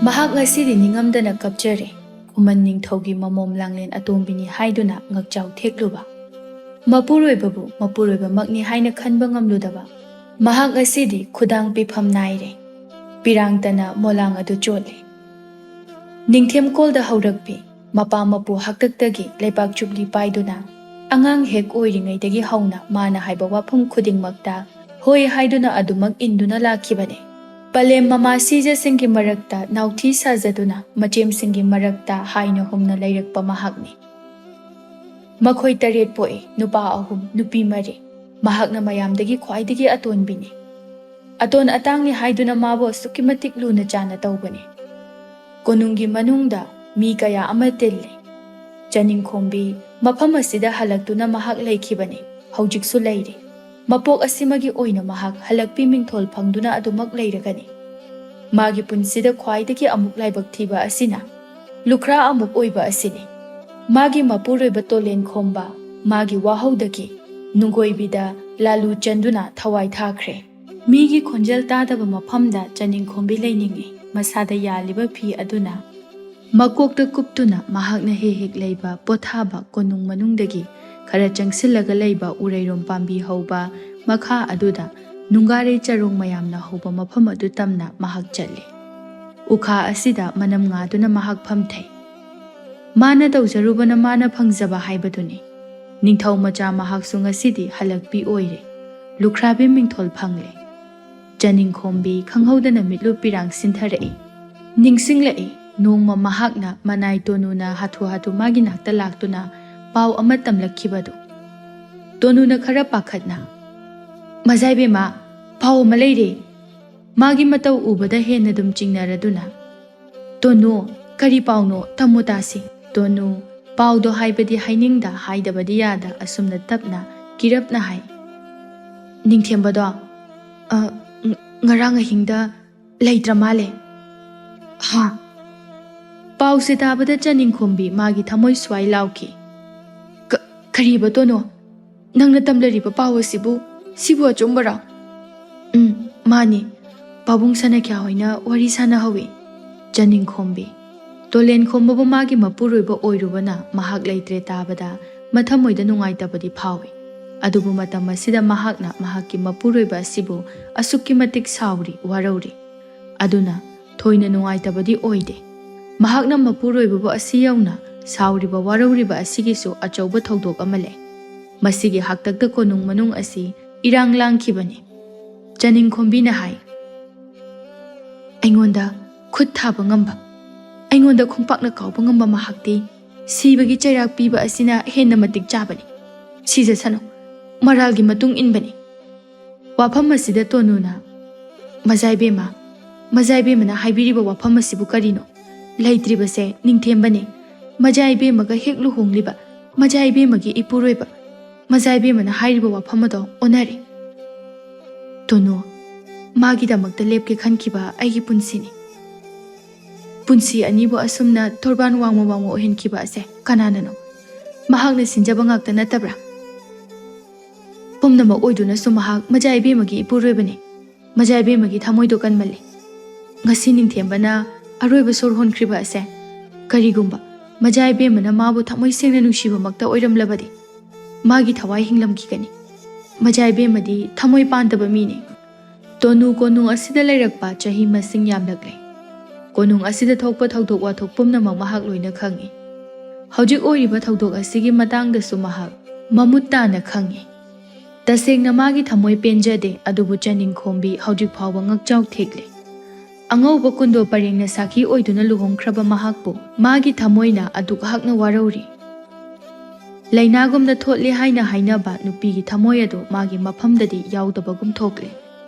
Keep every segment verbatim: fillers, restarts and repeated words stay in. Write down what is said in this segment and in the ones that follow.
ꯃꯍꯥꯛ ꯉꯁꯤꯗꯤ ꯅꯤꯡꯉꯝꯗꯅ ꯀꯞꯆꯔꯦ꯫ ꯈꯨꯃꯟ ꯅꯤꯡꯊꯧꯒꯤ ꯃꯃꯣꯝ ꯂꯥꯡꯂꯦꯟ ꯑꯇꯣꯝꯕꯤꯅꯤ ꯍꯥꯏꯗꯨꯅ ꯉꯛꯆꯥꯎ ꯊꯦꯛꯂꯨꯕ꯫ ꯃꯄꯨꯔꯣꯏꯕꯕꯨ ꯃꯄꯨꯔꯣꯏꯕꯃꯛꯅꯤ ꯍꯥꯏꯅ ꯈꯟꯕ ꯉꯝꯂꯨꯗꯕ ꯃꯍꯥꯛ ꯉꯁꯤꯗꯤ ꯈꯨꯗꯥꯡ ꯄꯤꯐꯝ ꯅꯥꯏꯔꯦ꯫ ꯄꯤꯔꯥꯡꯇꯅ ꯃꯣꯂꯥꯡ ꯑꯗꯨ ꯆꯣꯠꯂꯦ꯫ ꯅꯤꯡꯊꯦꯝꯀꯣꯜꯗ ꯍꯧꯔꯛꯄꯤ꯫ ꯃꯄꯥ ꯃꯄꯨ ꯍꯥꯛꯇꯛꯇꯒꯤ ꯂꯩꯕꯥꯛ ꯆꯨꯞꯂꯤ ꯄꯥꯏꯗꯨꯅ, ꯑꯉꯥꯡ ꯍꯦꯛ ꯑꯣꯏꯔꯤꯉꯩꯗꯒꯤ ꯍꯧꯅ ꯃꯥꯅ ꯍꯥꯏꯕ ꯋꯥꯐꯝ ꯈꯨꯗꯤꯡꯃꯛꯇ ꯍꯣꯏ ꯍꯥꯏꯗꯨꯅ ꯑꯗꯨꯃꯛ ꯏꯟꯗꯨꯅ ꯂꯥꯛꯈꯤꯕꯅꯤ꯫ ꯄꯂꯦꯝ ꯃꯃꯥꯁꯤꯖꯁꯤꯡꯒꯤ ꯃꯔꯛꯇ ꯅꯥꯎꯊꯤ ꯁꯥꯖꯗꯨꯅ ꯃꯆꯦꯝꯁꯤꯡꯒꯤ ꯃꯔꯛꯇ ꯍꯥꯏꯅ ꯍꯨꯝꯅ ꯂꯩꯔꯛꯄ ꯃꯍꯥꯛꯅꯤ꯫ ꯃꯈꯣꯏ ꯇꯔꯦꯠ ꯄꯣꯛꯏ, ꯅꯨꯄꯥ ꯑꯍꯨꯝ, ꯅꯨꯄꯤ ꯃꯔꯤ꯫ ꯃꯍꯥꯛꯅ ꯃꯌꯥꯝꯗꯒꯤ ꯈ꯭ꯋꯥꯏꯗꯒꯤ ꯑꯇꯣꯟꯕꯤꯅꯤ꯫ ꯑꯇꯣꯟ ꯑꯇꯥꯡꯅꯤ ꯍꯥꯏꯗꯨꯅ ꯃꯥꯕꯨ ꯑꯁꯨꯛꯀꯤ ꯃꯇꯤꯛ ꯂꯨꯅ ꯆꯥꯅ ꯇꯧꯕꯅꯤ꯫ ꯀꯣꯅꯨꯡꯒꯤ ꯃꯅꯨꯡꯗ ꯃꯤ ꯀꯌꯥ ꯑꯃ ꯇꯤꯜꯂꯤ꯫ ꯆꯅꯤꯡꯈꯣꯝꯕꯤ ꯃꯐꯝ ꯑꯁꯤꯗ ꯍꯜꯂꯛꯇꯨꯅ ꯃꯍꯥꯛ ꯂꯩꯈꯤꯕꯅꯤ, ꯍꯧꯖꯤꯛꯁꯨ ꯂꯩꯔꯤ꯫ ꯃꯄꯣꯛ ꯑꯁꯤꯃꯒꯤ ꯑꯣꯏꯅ ꯃꯍꯥꯛ ꯍꯜꯂꯛꯄꯤ ꯃꯤꯡꯊꯣꯜ ꯐꯪꯗꯨꯅ ꯑꯗꯨꯃꯛ ꯂꯩꯔꯒꯅꯤ꯫ ꯃꯥꯒꯤ ꯄꯨꯟꯁꯤꯗ ꯈ꯭ꯋꯥꯏꯗꯒꯤ ꯑꯃꯨꯛ ꯂꯥꯏꯕꯛ ꯊꯤꯕ ꯑꯁꯤꯅ ꯂꯨꯈ꯭ꯔꯥ ꯑꯃꯨꯛ ꯑꯣꯏꯕ ꯑꯁꯤꯅꯤ꯫ ꯃꯥꯒꯤ ꯃꯄꯨꯔꯣꯏꯕ ꯇꯣꯂꯦꯟ ꯈꯣꯝꯕ ꯃꯥꯒꯤ ꯋꯥꯍꯧꯗꯒꯤ ꯅꯨꯡꯒꯣꯏꯕꯤꯗ ꯂꯥꯂꯨ ꯆꯟꯗꯨꯅ ꯊꯋꯥꯏ ꯊꯥꯈ꯭ꯔꯦ꯫ ꯃꯤꯒꯤ ꯈꯣꯟꯖꯦꯜ ꯇꯥꯗꯕ ꯃꯐꯝꯗ ꯆꯅꯤꯡꯈꯣꯝꯕꯤ ꯂꯩꯅꯤꯡꯏ꯫ ꯃꯁꯥꯗ ꯌꯥꯜꯂꯤꯕ ꯐꯤ ꯑꯗꯨꯅ ꯃꯀꯣꯛꯇ ꯀꯨꯞꯇꯨꯅ ꯃꯍꯥꯛꯅ ꯍꯦꯛ ꯍꯦꯛ ꯂꯩꯕ ꯄꯣꯊꯥꯕ ꯀꯣꯅꯨꯡ ꯃꯅꯨꯡꯗꯒꯤ ꯈꯔ ꯆꯪꯁꯤꯜꯂꯒ ꯂꯩꯕ ꯎꯔꯩꯔꯣꯝ ꯄꯥꯝꯕꯤ ꯍꯧꯕ ꯃꯈꯥ ꯑꯗꯨꯗ ꯅꯨꯡꯒꯥꯔꯩ ꯆꯔꯣꯡ ꯃꯌꯥꯝꯅ ꯍꯧꯕ ꯃꯐꯝ ꯑꯗꯨ ꯇꯝꯅ ꯃꯍꯥꯛ ꯆꯠꯂꯤ꯫ ꯎꯈꯥ ꯑꯁꯤꯗ ꯃꯅꯝ ꯉꯥꯗꯨꯅ ꯃꯍꯥꯛ ꯐꯝꯊꯩ꯫ ꯃꯥꯅ ꯇꯧꯖꯔꯨꯕꯅ ꯃꯥꯅ ꯐꯪꯖꯕ ꯍꯥꯏꯕꯗꯨꯅꯤ꯫ ꯅꯤꯡꯊꯧ ꯃꯆꯥ ꯃꯍꯥꯛꯁꯨ ꯉꯁꯤꯗꯤ ꯍꯜꯂꯛꯄꯤ ꯑꯣꯏꯔꯦ꯫ ꯂꯨꯈ꯭ꯔꯥꯕꯤ ꯃꯤꯡꯊꯣꯜ ꯐꯪꯂꯦ꯫ ꯆꯅꯤꯡꯈꯣꯝꯕꯤ ꯈꯪꯍꯧꯗꯅ ꯃꯤꯠꯂꯨ ꯄꯤꯔꯥꯡ ꯁꯤꯟꯊꯔꯛꯏ꯫ ꯅꯤꯡꯁꯤꯡꯂꯛꯏ, ꯅꯣꯡꯃ ꯃꯍꯥꯛꯅ ꯃꯅꯥꯏ ꯇꯣꯅꯨꯅ ꯍꯥꯊꯨ ꯍꯥꯊꯨ ꯃꯥꯒꯤ ꯅꯥꯛꯇ ꯂꯥꯛꯇꯨꯅ ꯄꯥꯎ ꯑꯃ ꯇꯝꯂꯛꯈꯤꯕꯗꯨ꯫ ꯇꯣꯅꯨꯅ ꯈꯔ ꯄꯥꯈꯠꯅ, "ꯃꯖꯥꯏꯕꯦꯝꯃ, ꯄꯥꯎ ꯑꯃ ꯂꯩꯔꯦ!" ꯃꯥꯒꯤ ꯃꯇꯧ ꯎꯕꯗ ꯍꯦꯟꯅ ꯑꯗꯨꯝ ꯆꯤꯡꯅꯔꯗꯨꯅ, "ꯇꯣꯅꯨ, ꯀꯔꯤ ꯄꯥꯎꯅꯣ? ꯇꯝꯃꯨ ꯇꯥꯁꯤ꯫" ꯇꯣꯅꯨ, ꯄꯥꯎꯗꯣ ꯍꯥꯏꯕꯗꯤ ꯍꯥꯏꯅꯤꯡꯗ, ꯍꯥꯏꯗꯕꯗꯤ ꯌꯥꯗ, ꯑꯁꯨꯝꯅ ꯇꯞꯅ, ꯀꯤꯔꯞꯅ ꯍꯥꯏ, "ꯅꯤꯡꯊꯦꯝꯕꯗꯣ, ꯑ, ꯉ-, ꯉꯔꯥꯡ ꯑꯍꯤꯡꯗ ꯂꯩꯇ꯭ꯔ ꯃꯥꯜꯂꯦ꯫" "ꯍꯥ?" ꯄꯥꯎꯁꯦ ꯇꯥꯕꯗ ꯆꯅꯤꯡꯈꯣꯝꯕꯤ ꯃꯥꯒꯤ ꯊꯃꯣꯏ ꯁ꯭ꯋꯥꯏ ꯂꯥꯎꯈꯤ꯫ "ꯀ-, ꯀꯔꯤꯕ ꯇꯣꯅꯣ? ꯅꯪꯅ ꯇꯝꯂꯔꯤꯕ ꯄꯥꯎ ꯑꯁꯤꯕꯨ, ꯁꯤꯕꯨ ꯑꯆꯨꯝꯕꯔꯣ?" "ꯎꯝ, ꯃꯥꯅꯤ꯫ ꯄꯥꯕꯨꯡ ꯁꯅꯥꯈ꯭ꯌꯥ ꯍꯣꯏꯅ ꯋꯥꯔꯤ ꯁꯥꯟꯅꯍꯧꯏ꯫" ꯆꯅꯤꯡꯈꯣꯝꯕꯤ꯫ ꯇꯣꯂꯦꯟ ꯈꯣꯝꯕꯕꯨ ꯃꯥꯒꯤ ꯃꯄꯨꯔꯣꯏꯕ ꯑꯣꯏꯔꯨꯕꯅ ꯃꯍꯥꯛ ꯂꯩꯇ꯭ꯔꯦ ꯇꯥꯕꯗ ꯃꯊꯃꯣꯏꯗ ꯅꯨꯡꯉꯥꯏꯇꯕꯗꯤ ꯐꯥꯎꯏ꯫ ꯑꯗꯨꯕꯨ ꯃꯇꯝ ꯑꯁꯤꯗ ꯃꯍꯥꯛꯅ ꯃꯍꯥꯛꯀꯤ ꯃꯄꯨꯔꯣꯏꯕ ꯑꯁꯤꯕꯨ ꯑꯁꯨꯛꯀꯤ ꯃꯇꯤꯛ ꯁꯥꯎꯔꯤ, ꯋꯥꯔꯧꯔꯤ꯫ ꯑꯗꯨꯅ ꯊꯣꯏꯅ ꯅꯨꯡꯉꯥꯏꯇꯕꯗꯤ ꯑꯣꯏꯗꯦ꯫ ꯃꯍꯥꯛꯅ ꯃꯄꯨꯔꯣꯏꯕꯕꯨ ꯑꯁꯤ ꯌꯧꯅ ꯁꯥꯎꯔꯤꯕ, ꯋꯥꯔꯧꯔꯤꯕ ꯑꯁꯤꯒꯤꯁꯨ ꯑꯆꯧꯕ ꯊꯧꯗꯣꯛ ꯑꯃ ꯂꯩ꯫ ꯃꯁꯤꯒꯤ ꯍꯥꯛꯇꯛꯇ ꯀꯣꯅꯨꯡ ꯃꯅꯨꯡ ꯑꯁꯤ ꯏꯔꯥꯡ ꯂꯥꯡꯈꯤꯕꯅꯤ꯫ ꯆꯅꯤꯡꯈꯣꯝꯕꯤꯅ ꯍꯥꯏ, "ꯑꯩꯉꯣꯟꯗ ꯈꯨꯠ ꯊꯥꯕ ꯉꯝꯕ, ꯑꯩꯉꯣꯟꯗ ꯈꯣꯡꯄꯥꯛꯅ ꯀꯥꯎꯕ ꯉꯝꯕ ꯃꯍꯥꯛꯇꯤ ꯁꯤꯕꯒꯤ ꯆꯩꯔꯥꯛ ꯄꯤꯕ ꯑꯁꯤꯅ ꯍꯦꯟꯅ ꯃꯇꯤꯛ ꯆꯥꯕꯅꯤ꯫ ꯁꯤꯖꯁꯅꯨ, ꯃꯔꯥꯜꯒꯤ ꯃꯇꯨꯡ ꯏꯟꯕꯅꯤ꯫" ꯋꯥꯐꯝ ꯑꯁꯤꯗ ꯇꯣꯅꯨꯅ, "ꯃꯖꯥꯏꯕꯦꯝꯃ, ꯃꯖꯥꯏꯕꯦꯝꯃꯅ ꯍꯥꯏꯕꯤꯔꯤꯕ ꯋꯥꯐꯝ ꯑꯁꯤꯕꯨ ꯀꯔꯤꯅꯣ? ꯂꯩꯇ꯭ꯔꯤꯕꯁꯦ ꯅꯤꯡꯊꯦꯝꯕꯅꯦ꯫ ꯃꯖꯥꯏꯕꯦꯝꯃꯒ ꯍꯦꯛ ꯂꯨꯍꯣꯡꯂꯤꯕ, ꯃꯖꯥꯏꯕꯦꯝꯃꯒꯤ ꯏꯄꯨꯔꯣꯏꯕ, ꯃꯖꯥꯏꯕꯦꯝꯃꯅ ꯍꯥꯏꯔꯤꯕ ꯋꯥꯐꯝ ꯑꯗꯣ ꯑꯣꯟꯅꯔꯦ꯫ ꯇꯣꯅꯨ, ꯃꯥꯒꯤꯗꯃꯛꯇ ꯂꯦꯞꯀꯦ ꯈꯟꯈꯤꯕ ꯑꯩꯒꯤ ꯄꯨꯟꯁꯤꯅꯤ꯫ ꯄꯨꯟꯁꯤ ꯑꯅꯤꯕꯨ ꯑꯁꯨꯝꯅ ꯇꯣꯔꯕꯥꯟ ꯋꯥꯡꯃ ꯋꯥꯡꯃ ꯑꯣꯏꯍꯟꯈꯤꯕ ꯑꯁꯦ ꯀꯅꯥꯅꯅꯣ? ꯃꯍꯥꯛꯅ ꯁꯤꯟꯖꯕ ꯉꯥꯛꯇ ꯅꯠꯇꯕ꯭ꯔꯥ? ꯄꯨꯝꯅꯃꯛ ꯑꯣꯏꯗꯨꯅꯁꯨ ꯃꯍꯥꯛ ꯃꯖꯥ ꯏꯕꯦꯝꯃꯒꯤ ꯏꯄꯨꯔꯣꯏꯕꯅꯤ꯫ ꯃꯖꯥ ꯏꯕꯦꯝꯃꯒꯤ ꯊꯃꯣꯏꯗꯣ ꯀꯟꯃꯜꯂꯤ꯫ ꯉꯁꯤ ꯅꯤꯡꯊꯦꯝꯕꯅ ꯑꯔꯣꯏꯕ ꯁꯣꯔ ꯍꯣꯟꯈ꯭ꯔꯤꯕ ꯑꯁꯦ ꯀꯔꯤꯒꯨꯝꯕ ꯃꯖꯥ ꯏꯕꯦꯝꯃꯅ ꯃꯥꯕꯨ ꯊꯃꯣꯏ ꯁꯦꯡꯅ ꯅꯨꯡꯁꯤꯕꯃꯛꯇ ꯑꯣꯏꯔꯝꯂꯕꯗꯤ ꯃꯥꯒꯤ ꯊꯋꯥꯏ ꯍꯤꯡꯂꯝꯈꯤꯒꯅꯤ꯫ ꯃꯖꯥ ꯏꯕꯦꯝꯃꯗꯤ ꯊꯃꯣꯏ ꯄꯥꯟꯗꯕ ꯃꯤꯅꯤ꯫" ꯇꯣꯅꯨ ꯀꯣꯅꯨꯡ ꯑꯁꯤꯗ ꯂꯩꯔꯛꯄ ꯆꯍꯤ ꯃꯁꯤꯡ ꯌꯥꯝꯂꯛꯂꯦ꯫ ꯀꯣꯅꯨꯡ ꯑꯁꯤꯗ ꯊꯣꯛꯄ ꯊꯧꯗꯣꯛ ꯋꯥꯊꯣꯛ ꯄꯨꯝꯅꯃꯛ ꯃꯍꯥꯛ ꯂꯣꯏꯅ ꯈꯪꯏ꯫ ꯍꯧꯖꯤꯛ ꯑꯣꯏꯔꯤꯕ ꯊꯧꯗꯣꯛ ꯑꯁꯤꯒꯤ ꯃꯇꯥꯡꯗꯁꯨ ꯃꯍꯥꯛ ꯃꯃꯨꯠ ꯇꯥꯅ ꯈꯪꯏ꯫ ꯇꯁꯦꯡꯅ ꯃꯥꯒꯤ ꯊꯃꯣꯏ ꯄꯦꯟꯖꯗꯦ, ꯑꯗꯨꯕꯨ ꯆꯅꯤꯡꯈꯣꯝꯕꯤ ꯍꯧꯖꯤꯛ ꯐꯥꯎꯕ ꯉꯛꯆꯥꯎ ꯊꯦꯛꯂꯤ꯫ ꯑꯉꯧꯕ ꯀꯨꯟꯗꯣ ꯄꯔꯦꯡꯅ ꯁꯥꯈꯤ ꯑꯣꯏꯗꯨꯅ ꯂꯨꯍꯣꯡꯈ꯭ꯔꯕ ꯃꯍꯥꯛꯄꯨ ꯃꯥꯒꯤ ꯊꯃꯣꯏꯅ ꯑꯗꯨꯛ ꯍꯛꯅ ꯋꯥꯔꯧꯔꯤ꯫ ꯂꯥꯏꯅꯥꯒꯨꯝꯅ ꯊꯣꯠꯂꯦ ꯍꯥꯏꯅ ꯍꯥꯏꯅꯕ ꯅꯨꯄꯤꯒꯤ ꯊꯃꯣꯏ ꯑꯗꯨ ꯃꯥꯒꯤ ꯃꯐꯝꯗꯗꯤ ꯌꯥꯎꯗꯕꯒꯨꯝ ꯊꯣꯛꯂꯦ꯫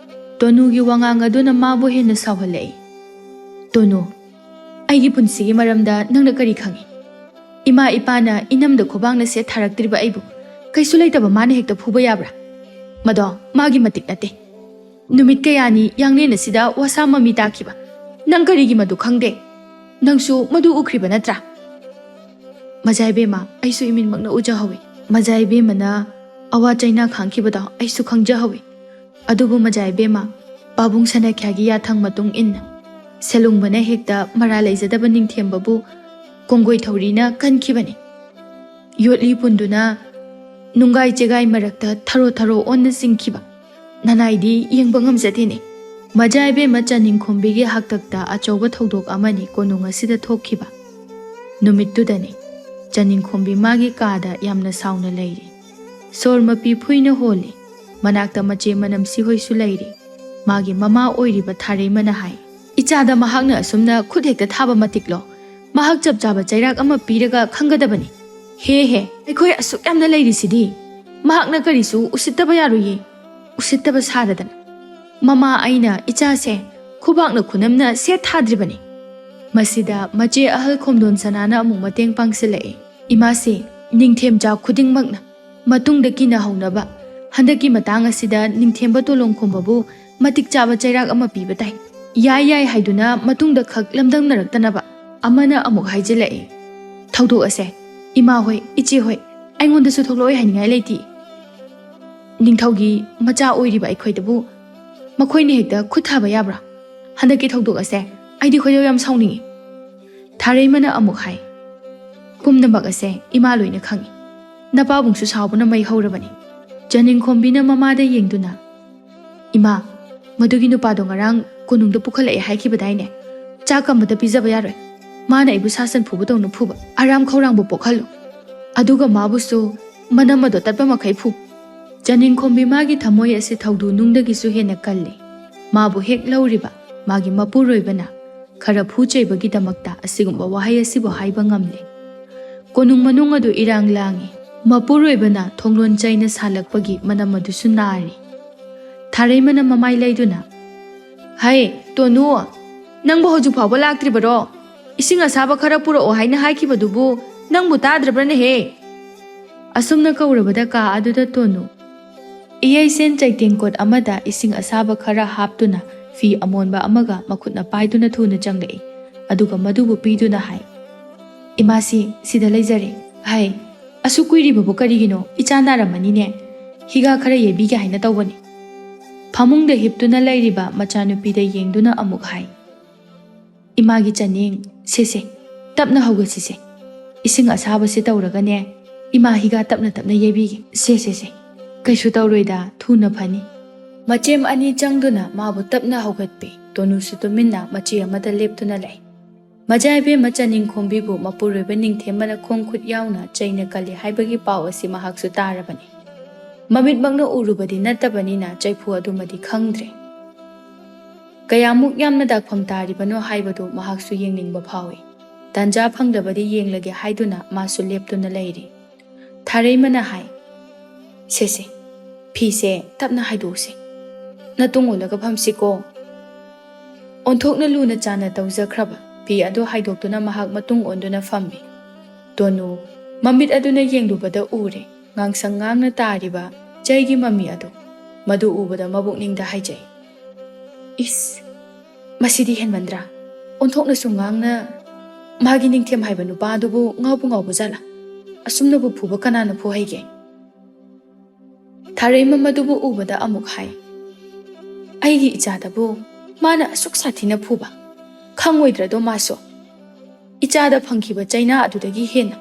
ꯇꯣꯅꯨꯒꯤ ꯋꯥꯉꯥꯡ ꯑꯗꯨꯅ ꯃꯥꯕꯨ ꯍꯦꯟꯅ ꯁꯥꯎꯍꯜꯂꯛꯏ꯫ "ꯇꯣꯅꯨ, ꯑꯩꯒꯤ ꯄꯨꯟꯁꯤꯒꯤ ꯃꯔꯝꯗ ꯅꯪꯅ ꯀꯔꯤ ꯈꯪꯏ? ꯏꯃꯥ ꯏꯄꯥꯅ ꯏꯅꯝꯗ ꯈꯨꯕꯥꯡꯅ ꯁꯦꯠ ꯊꯥꯔꯛꯇ꯭ꯔꯤꯕ ꯑꯩꯕꯨ ꯀꯩꯁꯨ ꯂꯩꯇꯕ ꯃꯥꯅ ꯍꯦꯛꯇ ꯐꯨꯕ ꯌꯥꯕ꯭ꯔꯥ? ꯃꯗꯣ ꯃꯥꯒꯤ ꯃꯇꯤꯛ ꯅꯠꯇꯦ꯫ ꯅꯨꯃꯤꯠ ꯀꯌꯥꯅꯤ ꯌꯥꯡꯂꯦꯟ ꯑꯁꯤꯗ ꯋꯥꯁꯥ ꯃꯃꯤ ꯇꯥꯈꯤꯕ꯫ ꯅꯪ ꯀꯔꯤꯒꯤ ꯃꯗꯨ ꯈꯪꯗꯦ? ꯅꯪꯁꯨ ꯃꯗꯨ ꯎꯈ꯭ꯔꯤꯕ ꯅꯠꯇ꯭ꯔꯥ?" "ꯃꯖꯥ ꯏꯕꯦꯝꯃ, ꯑꯩꯁꯨ ꯏꯃꯤꯠꯃꯛꯅ ꯎꯖꯍꯧꯏ꯫ ꯃꯖꯥ ꯏꯕꯦꯝꯃꯅ ꯑꯋꯥ ꯆꯩꯅꯥ ꯈꯥꯡꯈꯤꯕꯗꯣ ꯑꯩꯁꯨ ꯈꯪꯖꯍꯧꯏ꯫ ꯑꯗꯨꯕꯨ ꯃꯖꯥ ꯏꯕꯦꯝꯃ, ꯄꯥꯕꯨꯡ ꯁꯅꯥꯈ꯭ꯌꯥꯒꯤ ꯌꯥꯊꯪ ꯃꯇꯨꯡ ꯏꯟꯅ ꯁꯦꯂꯨꯡꯕꯅ ꯍꯦꯛꯇ ꯃꯔꯥ ꯂꯩꯖꯗꯕ ꯅꯤꯡꯊꯦꯝꯕꯕꯨ ꯀꯣꯡꯒꯣꯏ ꯊꯧꯔꯤꯅ ꯀꯟꯈꯤꯕꯅꯤ꯫ ꯌꯣꯠꯂꯤ ꯄꯨꯟꯗꯨꯅ ꯅꯨꯡꯒꯥꯏ ꯆꯦꯒꯥꯏ ꯃꯔꯛꯇ ꯊꯔꯣ ꯊꯔꯣ ꯑꯣꯟꯅ ꯆꯤꯡꯈꯤꯕ ꯅꯅꯥꯏꯗꯤ ꯌꯦꯡꯕ ꯉꯝꯖꯗꯦꯅꯦ꯫ ꯃꯖꯥ ꯏꯕꯦꯝꯃ ꯆꯅꯤꯡꯈꯣꯝꯕꯤꯒꯤ ꯍꯥꯛꯇꯛꯇ ꯑꯆꯧꯕ ꯊꯧꯗꯣꯛ ꯑꯃꯅꯤ ꯀꯣꯅꯨꯡ ꯑꯁꯤꯗ ꯊꯣꯛꯈꯤꯕ꯫ ꯅꯨꯃꯤꯠꯇꯨꯗꯅꯤ ꯆꯅꯤꯡꯈꯣꯝꯕꯤ ꯃꯥꯒꯤ ꯀꯥꯗ ꯌꯥꯝꯅ ꯁꯥꯎꯅ ꯂꯩꯔꯤ꯫ ꯁꯣꯔ ꯃꯄꯤ ꯐꯨꯏꯅ ꯍꯣꯜꯂꯤ꯫ ꯃꯅꯥꯛꯇ ꯃꯆꯦ ꯃꯅꯝꯁꯤ ꯍꯣꯏꯁꯨ ꯂꯩꯔꯤ꯫ ꯃꯥꯒꯤ ꯃꯃꯥ ꯑꯣꯏꯔꯤꯕ ꯊꯥꯔꯩꯃꯅ ꯍꯥꯏ, "ꯏꯆꯥꯗ ꯃꯍꯥꯛꯅ ꯑꯁꯨꯝꯅ ꯈꯨꯠ ꯍꯦꯛꯇ ꯊꯥꯕ ꯃꯇꯤꯛꯂꯣ? ꯃꯍꯥꯛ ꯆꯞ ꯆꯥꯕ ꯆꯩꯔꯥꯛ ꯑꯃ ꯄꯤꯔꯒ ꯈꯪꯒꯗꯕꯅꯤ꯫ ꯍꯦ ꯍꯦ, ꯑꯩꯈꯣꯏ ꯑꯁꯨꯛ ꯌꯥꯝꯅ ꯂꯩꯔꯤꯁꯤꯗꯤ꯫ ꯃꯍꯥꯛꯅ ꯀꯔꯤꯁꯨ ꯎꯁꯤꯠꯇꯕ ꯌꯥꯔꯣꯏꯌꯦ꯫ ꯎꯁꯤꯠꯇꯕ ꯁꯥꯔꯗꯅ꯫ ꯃꯃꯥ ꯑꯩꯅ ꯏꯆꯥꯁꯦ ꯈꯨꯕꯥꯛꯅ ꯈꯨꯅꯝꯅ ꯁꯦꯠ ꯊꯥꯗ꯭ꯔꯤꯕꯅꯤ꯫" ꯃꯁꯤꯗ ꯃꯆꯦ ꯑꯍꯜ ꯈꯣꯝꯗꯣꯟ ꯁꯅꯥꯅ ꯑꯃꯨꯛ ꯃꯇꯦꯡ ꯄꯥꯡꯁꯤꯜꯂꯛꯏ꯫ "ꯏꯃꯥꯁꯤ ꯅꯤꯡꯊꯦꯝꯆꯥ ꯈꯨꯗꯤꯡꯃꯛꯅ ꯃꯇꯨꯡꯗ ꯀꯤꯅꯍꯧꯅꯕ ꯍꯟꯗꯛꯀꯤ ꯃꯇꯥꯡ ꯑꯁꯤꯗ ꯅꯤꯡꯊꯦꯝꯕ ꯇꯣꯂꯣꯡꯈꯣꯝꯕꯕꯨ ꯃꯇꯤꯛ ꯆꯥꯕ ꯆꯩꯔꯥꯛ ꯑꯃ ꯄꯤꯕ ꯇꯥꯏ꯫ ꯌꯥꯏ ꯌꯥꯏ ꯍꯥꯏꯗꯨꯅ ꯃꯇꯨꯡꯗ ꯈꯛ ꯂꯝꯗꯝꯅꯔꯛꯇꯅꯕ꯫" ꯑꯃꯅ ꯑꯃꯨꯛ ꯍꯥꯏꯖꯤꯜꯂꯛꯏ, "ꯊꯧꯗꯣꯛ ꯑꯁꯦ ꯏꯃꯥ ꯍꯣꯏ, ꯏꯆꯦ ꯍꯣꯏ, ꯑꯩꯉꯣꯟꯗꯁꯨ ꯊꯣꯛꯂꯛꯑꯣꯏ ꯍꯥꯏꯅꯤꯡꯉꯥꯏ ꯂꯩꯇꯦ꯫ ꯅꯤꯡꯊꯧꯒꯤ ꯃꯆꯥ ꯑꯣꯏꯔꯤꯕ ꯑꯩꯈꯣꯏꯗꯕꯨ ꯃꯈꯣꯏꯅ ꯍꯦꯛꯇ ꯈꯨꯠ ꯊꯥꯕ ꯌꯥꯕ꯭ꯔꯥ? ꯍꯟꯗꯛꯀꯤ ꯊꯧꯗꯣꯛ ꯑꯁꯦ ꯑꯩꯗꯤ ꯈꯣꯏꯗꯧ ꯌꯥꯝ ꯁꯥꯎꯅꯤꯡꯉꯤ꯫" ꯊꯥꯔꯩꯃꯅ ꯑꯃꯨꯛ ꯍꯥꯏ, "ꯄꯨꯝꯅꯃꯛ ꯑꯁꯦ ꯏꯃꯥ ꯂꯣꯏꯅ ꯈꯪꯉꯤ꯫ ꯅꯄꯥꯕꯨꯡꯁꯨ ꯁꯥꯎꯕꯅ ꯃꯩ ꯍꯧꯔꯕꯅꯤ꯫" ꯆꯅꯤꯡꯈꯣꯝꯕꯤꯅ ꯃꯃꯥꯗ ꯌꯦꯡꯗꯨꯅ, "ꯏꯃꯥ, ꯃꯗꯨꯒꯤ ꯅꯨꯄꯥꯗꯣ ꯉꯔꯥꯡ ꯀꯣꯅꯨꯡꯗ ꯄꯨꯈꯠꯂꯛꯑꯦ ꯍꯥꯏꯈꯤꯕꯗꯥꯏꯅꯦ? ꯆꯥꯛ ꯑꯃꯇ ꯄꯤꯖꯕ ꯌꯥꯔꯣꯏ꯫ ꯃꯥꯅ ꯑꯩꯕꯨ ꯁꯥ ꯁꯟ ꯐꯨꯕꯗꯧꯅ ꯐꯨꯕ꯫ ꯑꯔꯥꯝ ꯈꯧꯔꯥꯡꯕ ꯄꯣꯛꯍꯜꯂꯨ꯫ ꯑꯗꯨꯒ ꯃꯥꯕꯨꯁꯨ ꯃꯅꯝ ꯑꯗꯣ ꯇꯠꯄ ꯃꯈꯩ ꯐꯨ꯫" ꯆꯅꯤꯡꯈꯣꯝꯕꯤ ꯃꯥꯒꯤ ꯊꯃꯣꯏ ꯑꯁꯤ ꯊꯧꯗꯨ ꯅꯨꯡꯗꯒꯤꯁꯨ ꯍꯦꯟꯅ ꯀꯜꯂꯤ꯫ ꯃꯥꯕꯨ ꯍꯦꯛ ꯂꯧꯔꯤꯕ ꯃꯥꯒꯤ ꯃꯄꯨꯔꯣꯏꯕꯅ ꯈꯔ ꯐꯨ ꯆꯩꯕꯒꯤꯗꯃꯛꯇ ꯑꯁꯤꯒꯨꯝꯕ ꯋꯥꯍꯩ ꯑꯁꯤꯕꯨ ꯍꯥꯏꯕ ꯉꯝꯂꯦ꯫ ꯀꯣꯅꯨꯡ ꯃꯅꯨꯡ ꯑꯗꯨ ꯏꯔꯥꯡ ꯂꯥꯡꯏ꯫ ꯃꯄꯨꯔꯣꯏꯕꯅ ꯊꯣꯡꯂꯣꯟ ꯆꯩꯅ ꯁꯥꯜꯂꯛꯄꯒꯤ ꯃꯅꯝ ꯑꯗꯨꯁꯨ ꯅꯥꯔꯤ꯫ ꯊꯥꯔꯩꯃꯅ ꯃꯃꯥꯏ ꯂꯩꯗꯨꯅ, "ꯍꯩ, ꯇꯣꯅꯨ, ꯅꯪꯕꯨ ꯍꯧꯖꯤꯛ ꯐꯥꯎꯕ ꯂꯥꯛꯇ꯭ꯔꯤꯕꯔꯣ? ꯏꯁꯤꯡ ꯑꯁꯥꯕ ꯈꯔ ꯄꯨꯔꯛꯑꯣ ꯍꯥꯏꯅ ꯍꯥꯏꯈꯤꯕꯗꯨꯕꯨ ꯅꯪꯕꯨ ꯇꯥꯗ꯭ꯔꯕ꯭ꯔꯅꯦꯍꯦ?" ꯑꯁꯨꯝꯅ ꯀꯧꯔꯕꯗ ꯀꯥ ꯑꯗꯨꯗ ꯇꯣꯅꯨ, ꯏꯌꯩꯁꯦꯟ ꯆꯩꯇꯦꯡꯀꯣꯠ ꯑꯃꯗ ꯏꯁꯤꯡ ꯑꯁꯥꯕ ꯈꯔ ꯍꯥꯞꯇꯨꯅ ꯐꯤ ꯑꯃꯣꯟꯕ ꯑꯃꯒ ꯃꯈꯨꯠꯅ ꯄꯥꯏꯗꯨꯅ ꯊꯨꯅ ꯆꯪꯂꯛꯏ꯫ ꯑꯗꯨꯒ ꯃꯗꯨꯕꯨ ꯄꯤꯗꯨꯅ ꯍꯥꯏ, "ꯏꯃꯥꯁꯤ ꯁꯤꯗ ꯂꯩꯖꯔꯦ꯫ ꯍꯥꯏ, ꯑꯁꯨꯛ ꯀꯨꯏꯔꯤꯕꯕꯨ ꯀꯔꯤꯒꯤꯅꯣ? ꯏꯆꯥ ꯅꯥꯔꯝꯃꯅꯤꯅꯦ꯫ ꯍꯤꯒꯥ ꯈꯔ ꯌꯩꯕꯤꯒꯦ ꯍꯥꯏꯅ ꯇꯧꯕꯅꯤ꯫" ꯐꯃꯨꯡꯗ ꯍꯤꯞꯇꯨꯅ ꯂꯩꯔꯤꯕ ꯃꯆꯥꯅꯨꯄꯤꯗ ꯌꯦꯡꯗꯨꯅ ꯑꯃꯨꯛ ꯍꯥꯏ, "ꯏꯃꯥꯒꯤ ꯆꯥꯅꯤꯡ, ꯁꯦ ꯁꯦ, ꯇꯞꯅ ꯍꯧꯒꯠꯁꯤꯁꯦ꯫ ꯏꯁꯤꯡ ꯑꯁꯥꯕꯁꯦ ꯇꯧꯔꯒꯅꯦ, ꯏꯃꯥ ꯍꯤꯒꯥ ꯇꯞꯅ ꯇꯞꯅ ꯌꯩꯕꯤꯒꯦ꯫ ꯁꯦ ꯁꯦ ꯁꯦ, ꯀꯩꯁꯨ ꯇꯧꯔꯣꯏꯗ, ꯊꯨꯅ ꯐꯅꯤ"꯫ ꯃꯆꯦꯝ ꯑꯅꯤ ꯆꯪꯗꯨꯅ ꯃꯥꯕꯨ ꯇꯞꯅ ꯍꯧꯒꯠꯄꯤ꯫ ꯇꯣꯅꯨꯁꯨ ꯇꯨꯃꯤꯟꯅ ꯃꯆꯦ ꯑꯃꯗ ꯂꯦꯞꯇꯨꯅ ꯂꯩ꯫ ꯃꯆꯥ ꯏꯕꯦꯝꯃ ꯆꯥꯅꯤꯡꯈꯣꯝꯕꯤꯕꯨ ꯃꯄꯨꯔꯣꯏꯕ ꯅꯤꯡꯊꯦꯝꯕꯅ ꯈꯣꯡ ꯈꯨꯠ ꯌꯥꯎꯅ ꯆꯩꯅ ꯀꯜꯂꯤ ꯍꯥꯏꯕꯒꯤ ꯄꯥꯎ ꯑꯁꯤ ꯃꯍꯥꯛꯁꯨ ꯇꯥꯔꯕꯅꯤ꯫ ꯃꯃꯤꯠꯃꯛꯅ ꯎꯔꯨꯕꯗꯤ ꯅꯠꯇꯕꯅꯤꯅ ꯆꯩꯐꯨ ꯑꯗꯨꯃꯗꯤ ꯈꯪꯗ꯭ꯔꯦ꯫ ꯀꯌꯥꯃꯨꯛ ꯌꯥꯝꯅ ꯗꯥꯛꯐꯝ ꯇꯥꯔꯤꯕꯅꯣ ꯍꯥꯏꯕꯗꯨ ꯃꯍꯥꯛꯁꯨ ꯌꯦꯡꯅꯤꯡꯕ ꯐꯥꯎꯏ꯫ ꯇꯥꯟꯖꯥ ꯐꯪꯗꯕꯗꯤ ꯌꯦꯡꯂꯒꯦ ꯍꯥꯏꯗꯨꯅ ꯃꯥꯁꯨ ꯂꯦꯞꯇꯨꯅ ꯂꯩꯔꯤ꯫ ꯊꯥꯔꯩꯃꯅ ꯍꯥꯏ, "ꯁꯦ ꯁꯦ, ꯐꯤꯁꯦ ꯇꯞꯅ ꯍꯥꯏꯗꯣꯛꯎꯁꯦ꯫ ꯅꯇꯨꯡ ꯑꯣꯜꯂꯒ ꯐꯝꯁꯤꯀꯣ"꯫ ꯑꯣꯟꯊꯣꯛꯅ ꯂꯨꯅ ꯆꯥꯟꯅ ꯇꯧꯖꯈ꯭ꯔꯕ ꯐꯤ ꯑꯗꯨ ꯍꯥꯏꯗꯣꯛꯇꯨꯅ ꯃꯍꯥꯛ ꯃꯇꯨꯡ ꯑꯣꯟꯗꯨꯅ ꯐꯝꯃꯤ꯫ ꯇꯣꯅꯨ ꯃꯃꯤꯠ ꯑꯗꯨꯅ ꯌꯦꯡꯂꯨꯕꯗ ꯎꯔꯦ, ꯉꯥꯡꯁꯪ ꯉꯥꯡꯅ ꯇꯥꯔꯤꯕ ꯆꯩꯒꯤ ꯃꯃꯤ ꯑꯗꯨ꯫ ꯃꯗꯨ ꯎꯕꯗ ꯃꯕꯨꯛꯅꯤꯡꯗ ꯍꯥꯏꯖꯩ, "ꯏꯁ, ꯃꯁꯤꯗꯤ ꯍꯦꯟꯃꯟꯗ꯭ꯔꯥ? ꯑꯣꯟꯊꯣꯛꯅꯁꯨ ꯉꯥꯡꯅ꯫ ꯃꯥꯒꯤ ꯅꯤꯡꯊꯦꯝ ꯍꯥꯏꯕ ꯅꯨꯄꯥ ꯑꯗꯨꯕꯨ ꯉꯥꯎꯕꯨ ꯉꯥꯎꯕ ꯖꯥꯠꯂꯥ? ꯑꯁꯨꯝꯅꯕꯨ ꯐꯨꯕ ꯀꯅꯥꯅ ꯐꯨꯍꯩꯒꯦ?" ꯊꯥꯔꯩꯃ ꯃꯗꯨꯕꯨ ꯎꯕꯗ ꯑꯃꯨꯛ ꯍꯥꯏ, "ꯑꯩꯒꯤ ꯏꯆꯥꯗꯕꯨ ꯃꯥꯅ ꯑꯁꯨꯛ ꯁꯥꯊꯤꯅ ꯐꯨꯕ? ꯈꯪꯉꯣꯏꯗ꯭ꯔꯗꯣ ꯃꯥꯁꯨ? ꯏꯆꯥꯗ ꯐꯪꯈꯤꯕ ꯆꯩꯅꯥ ꯑꯗꯨꯗꯒꯤ ꯍꯦꯟꯅ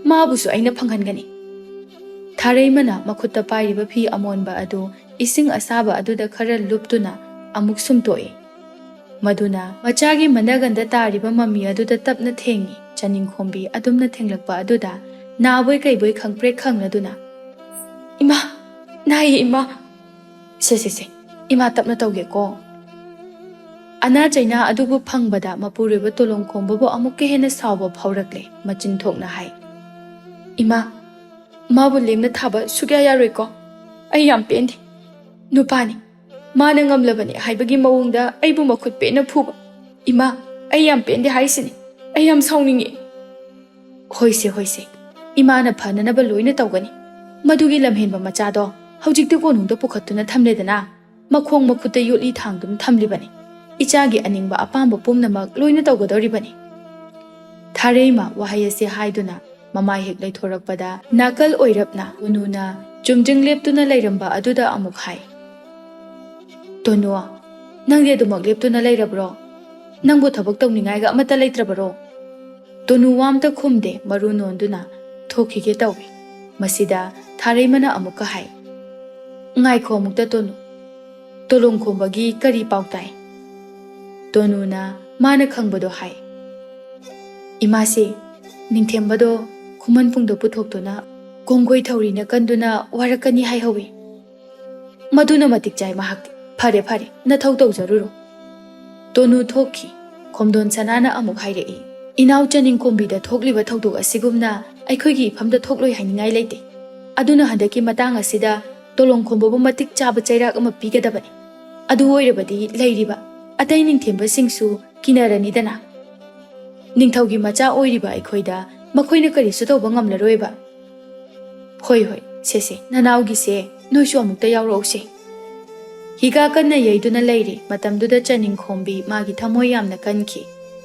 ꯃꯥꯕꯨꯁꯨ ꯑꯩꯅ ꯐꯪꯍꯟꯒꯅꯤ"꯫ ꯊꯥꯔꯩꯃꯅ ꯃꯈꯨꯠꯇ ꯄꯥꯏꯔꯤꯕ ꯐꯤ ꯑꯃꯣꯟꯕ ꯑꯗꯨ ꯏꯁꯤꯡ ꯑꯁꯥꯕ ꯑꯗꯨꯗ ꯈꯔ ꯂꯨꯞꯇꯨꯅ ꯑꯃꯨꯛ ꯁꯨꯝꯇꯣꯛꯏ꯫ ꯃꯗꯨꯅ ꯃꯆꯥꯒꯤ ꯃꯅꯒꯟꯗ ꯇꯥꯔꯤꯕ ꯃꯃꯤ ꯑꯗꯨꯗ ꯇꯞꯅ ꯊꯦꯡꯉꯤ꯫ ꯆꯥꯅꯤꯡꯈꯣꯝꯕꯤ ꯑꯗꯨꯝꯅ ꯊꯦꯡꯂꯛꯄ ꯑꯗꯨꯗ ꯅꯥꯕꯣꯏ ꯀꯩꯕꯣꯏ ꯈꯪꯄ꯭ꯔꯦꯛ ꯈꯪꯂꯗꯨꯅ, "ꯏꯃꯥ! ꯅꯥꯏꯌꯦ, ꯏꯃꯥ!" "ꯁꯦ, ꯁꯦ, ꯁꯦ, ꯏꯃꯥ ꯇꯞꯅ ꯇꯧꯒꯦꯀꯣ"꯫ ꯑꯅꯥ ꯆꯩꯅꯥ ꯑꯗꯨꯕꯨ ꯐꯪꯕꯗ ꯃꯄꯨꯔꯣꯏꯕ ꯇꯣꯂꯣꯡꯈꯣꯝꯕꯕꯨ ꯑꯃꯨꯛꯀ ꯍꯦꯟꯅ ꯁꯥꯎꯕ ꯐꯥꯎꯔꯛꯂꯦ꯫ ꯃꯆꯤꯟ ꯊꯣꯛꯅ ꯍꯥꯏ, "ꯏꯃꯥ, ꯃꯥꯕꯨ ꯂꯦꯝꯅ ꯊꯥꯕ ꯁꯨꯛꯌꯥ ꯌꯥꯔꯣꯏꯀꯣ꯫ ꯑꯩ ꯌꯥꯝ ꯄꯦꯟꯗꯦ꯫ ꯅꯨꯄꯥꯅꯤ, ꯃꯥꯅ ꯉꯝꯂꯕꯅꯤ ꯍꯥꯏꯕꯒꯤ ꯃꯑꯣꯡꯗ ꯑꯩꯕꯨ ꯃꯈꯨꯠ ꯄꯦꯠꯅ ꯐꯨꯕ꯫ ꯏꯃꯥ, ꯑꯩ ꯌꯥꯝ ꯄꯦꯟꯗꯦ ꯍꯥꯏꯁꯤꯅꯤ꯫ ꯑꯩ ꯌꯥꯝ ꯁꯥꯎꯅꯤꯡꯉꯤ"꯫ "ꯍꯣꯏꯁꯦ, ꯍꯣꯏꯁꯦ, ꯏꯃꯥꯅ ꯐꯅꯅꯕ ꯂꯣꯏꯅ ꯇꯧꯒꯅꯤ꯫ ꯃꯗꯨꯒꯤ ꯂꯝꯍꯦꯟꯕ ꯃꯆꯥꯗꯣ ꯍꯧꯖꯤꯛꯇꯤ ꯀꯣꯅꯨꯡꯗ ꯄꯨꯈꯠꯇꯨꯅ ꯊꯝꯂꯦꯗꯅ, ꯃꯈꯣꯡ ꯃꯈꯨꯠꯇ ꯌꯣꯠꯂꯤ ꯊꯥꯡꯗꯨꯅ ꯊꯝꯂꯤꯕꯅꯤ꯫ ꯏꯆꯥꯒꯤ ꯑꯅꯤꯡꯕ ꯑꯄꯥꯝꯕ ꯄꯨꯝꯅꯃꯛ ꯂꯣꯏꯅ ꯇꯧꯒꯗꯧꯔꯤꯕꯅꯤ"꯫ ꯊꯥꯔꯩꯃ ꯋꯥꯍꯩ ꯑꯁꯤ ꯍꯥꯏꯗꯨꯅ ꯃꯃꯥꯏ ꯍꯦꯛ ꯂꯩꯊꯣꯔꯛꯄꯗ ꯅꯥꯀꯜ ꯑꯣꯏꯔꯞꯅ ꯇꯣꯅꯨꯅ ꯆꯨꯝꯗ꯭ꯔꯤꯡ ꯂꯦꯞꯇꯨꯅ ꯂꯩꯔꯝꯕ ꯑꯗꯨꯗ ꯑꯃꯨꯛ ꯍꯥꯏ, "ꯇꯣꯅꯨ, ꯅꯪꯗꯤ ꯑꯗꯨꯃꯛ ꯂꯦꯞꯇꯨꯅ ꯂꯩꯔꯕ꯭ꯔꯣ?" "ꯅꯪꯕꯨ ꯊꯕꯛ ꯇꯧꯅꯤꯡꯉꯥꯏꯒ ꯑꯃꯠꯇ ꯂꯩꯇ꯭ꯔꯕꯔꯣ?" ꯇꯣꯅꯨ ꯋꯥ ꯑꯝꯇ ꯈꯨꯝꯗꯦ, ꯃꯔꯨ ꯅꯣꯟꯗꯨꯅ ꯊꯣꯛꯈꯤꯒꯦ ꯇꯧꯏ꯫ ꯃꯁꯤꯗ ꯊꯥꯔꯩꯃꯅ ꯑꯃꯨꯛꯀ ꯍꯥꯏ, "ꯉꯥꯏꯈꯣ ꯑꯃꯨꯛꯇ ꯇꯣꯅꯨ, ꯇꯣꯂꯣꯡ ꯈꯣꯝꯕꯒꯤ ꯀꯔꯤ ꯄꯥꯎ ꯇꯥꯏ?" ꯇꯣꯅꯨꯅ ꯃꯥꯅ ꯈꯪꯕꯗꯣ ꯍꯥꯏ꯫ "ꯏꯃꯥꯁꯦ, ꯅꯤꯡꯊꯦꯝꯕꯗꯣ ꯈꯨꯃꯟ ꯄꯨꯡꯗ ꯄꯨꯊꯣꯛꯇꯨꯅ ꯀꯣꯡꯒꯣꯏ ꯊꯧꯔꯤꯅ ꯀꯟꯗꯨꯅ ꯋꯥꯔꯛꯀꯅꯤ ꯍꯥꯏꯍꯧꯋꯤ꯫ ꯃꯗꯨꯅ ꯃꯇꯤꯛ ꯆꯥꯏ ꯃꯍꯥꯛꯇꯤ꯫ ꯐꯔꯦ, ꯐꯔꯦ, ꯅꯊꯧ ꯇꯧꯖꯔꯨꯔꯣ꯫" ꯇꯣꯅꯨ ꯊꯣꯛꯈꯤ꯫ ꯈꯣꯝꯗꯣꯟ ꯁꯅꯥꯅ ꯑꯃꯨꯛ ꯍꯥꯏꯔꯛꯏ, "ꯏꯅꯥꯎ ꯆꯅꯤꯡꯈꯣꯝꯕꯤꯗ ꯊꯣꯛꯂꯤꯕ ꯊꯧꯗꯣꯛ ꯑꯁꯤꯒꯨꯝꯅ ꯑꯩꯈꯣꯏꯒꯤ ꯏꯐꯝꯗ ꯊꯣꯛꯂꯣꯏ ꯍꯥꯏꯅꯤꯡꯉꯥꯏ ꯂꯩꯇꯦ꯫ ꯑꯗꯨꯅ ꯍꯟꯗꯛꯀꯤ ꯃꯇꯥꯡ ꯑꯁꯤꯗ ꯇꯣꯂꯣꯡ ꯈꯣꯝꯕꯕꯨ ꯃꯇꯤꯛ ꯆꯥꯕ ꯆꯩꯔꯥꯛ ꯑꯃ ꯄꯤꯒꯗꯕꯅꯤ꯫ ꯑꯗꯨ ꯑꯣꯏꯔꯕꯗꯤ ꯂꯩꯔꯤꯕ ꯑꯇꯩ ꯅꯤꯡꯊꯦꯝꯕꯁꯤꯡꯁꯨ ꯀꯤꯅꯔꯅꯤꯗꯅ꯫ ꯅꯤꯡꯊꯧꯒꯤ ꯃꯆꯥ ꯑꯣꯏꯔꯤꯕ ꯑꯩꯈꯣꯏꯗ ꯃꯈꯣꯏꯅ ꯀꯔꯤꯁꯨ ꯇꯧꯕ ꯉꯝꯂꯔꯣꯏꯕ꯫" "ꯍꯣꯏ, ꯍꯣꯏ, ꯁꯦ, ꯁꯦ, ꯅꯅꯥꯎꯒꯤꯁꯦ ꯅꯣꯏꯁꯨ ꯑꯃꯨꯛꯇ ꯌꯥꯎꯔꯛꯎꯁꯦ꯫" ꯍꯤꯒꯥ ꯀꯟꯅ ꯌꯩꯗꯨꯅ ꯂꯩꯔꯤ꯫ ꯃꯇꯝꯗꯨꯗ ꯆꯅꯤꯡꯈꯣꯝꯕꯤ ꯃꯥꯒꯤ ꯊꯃꯣꯏ ꯌꯥꯝꯅ ꯀꯟꯈꯤ꯫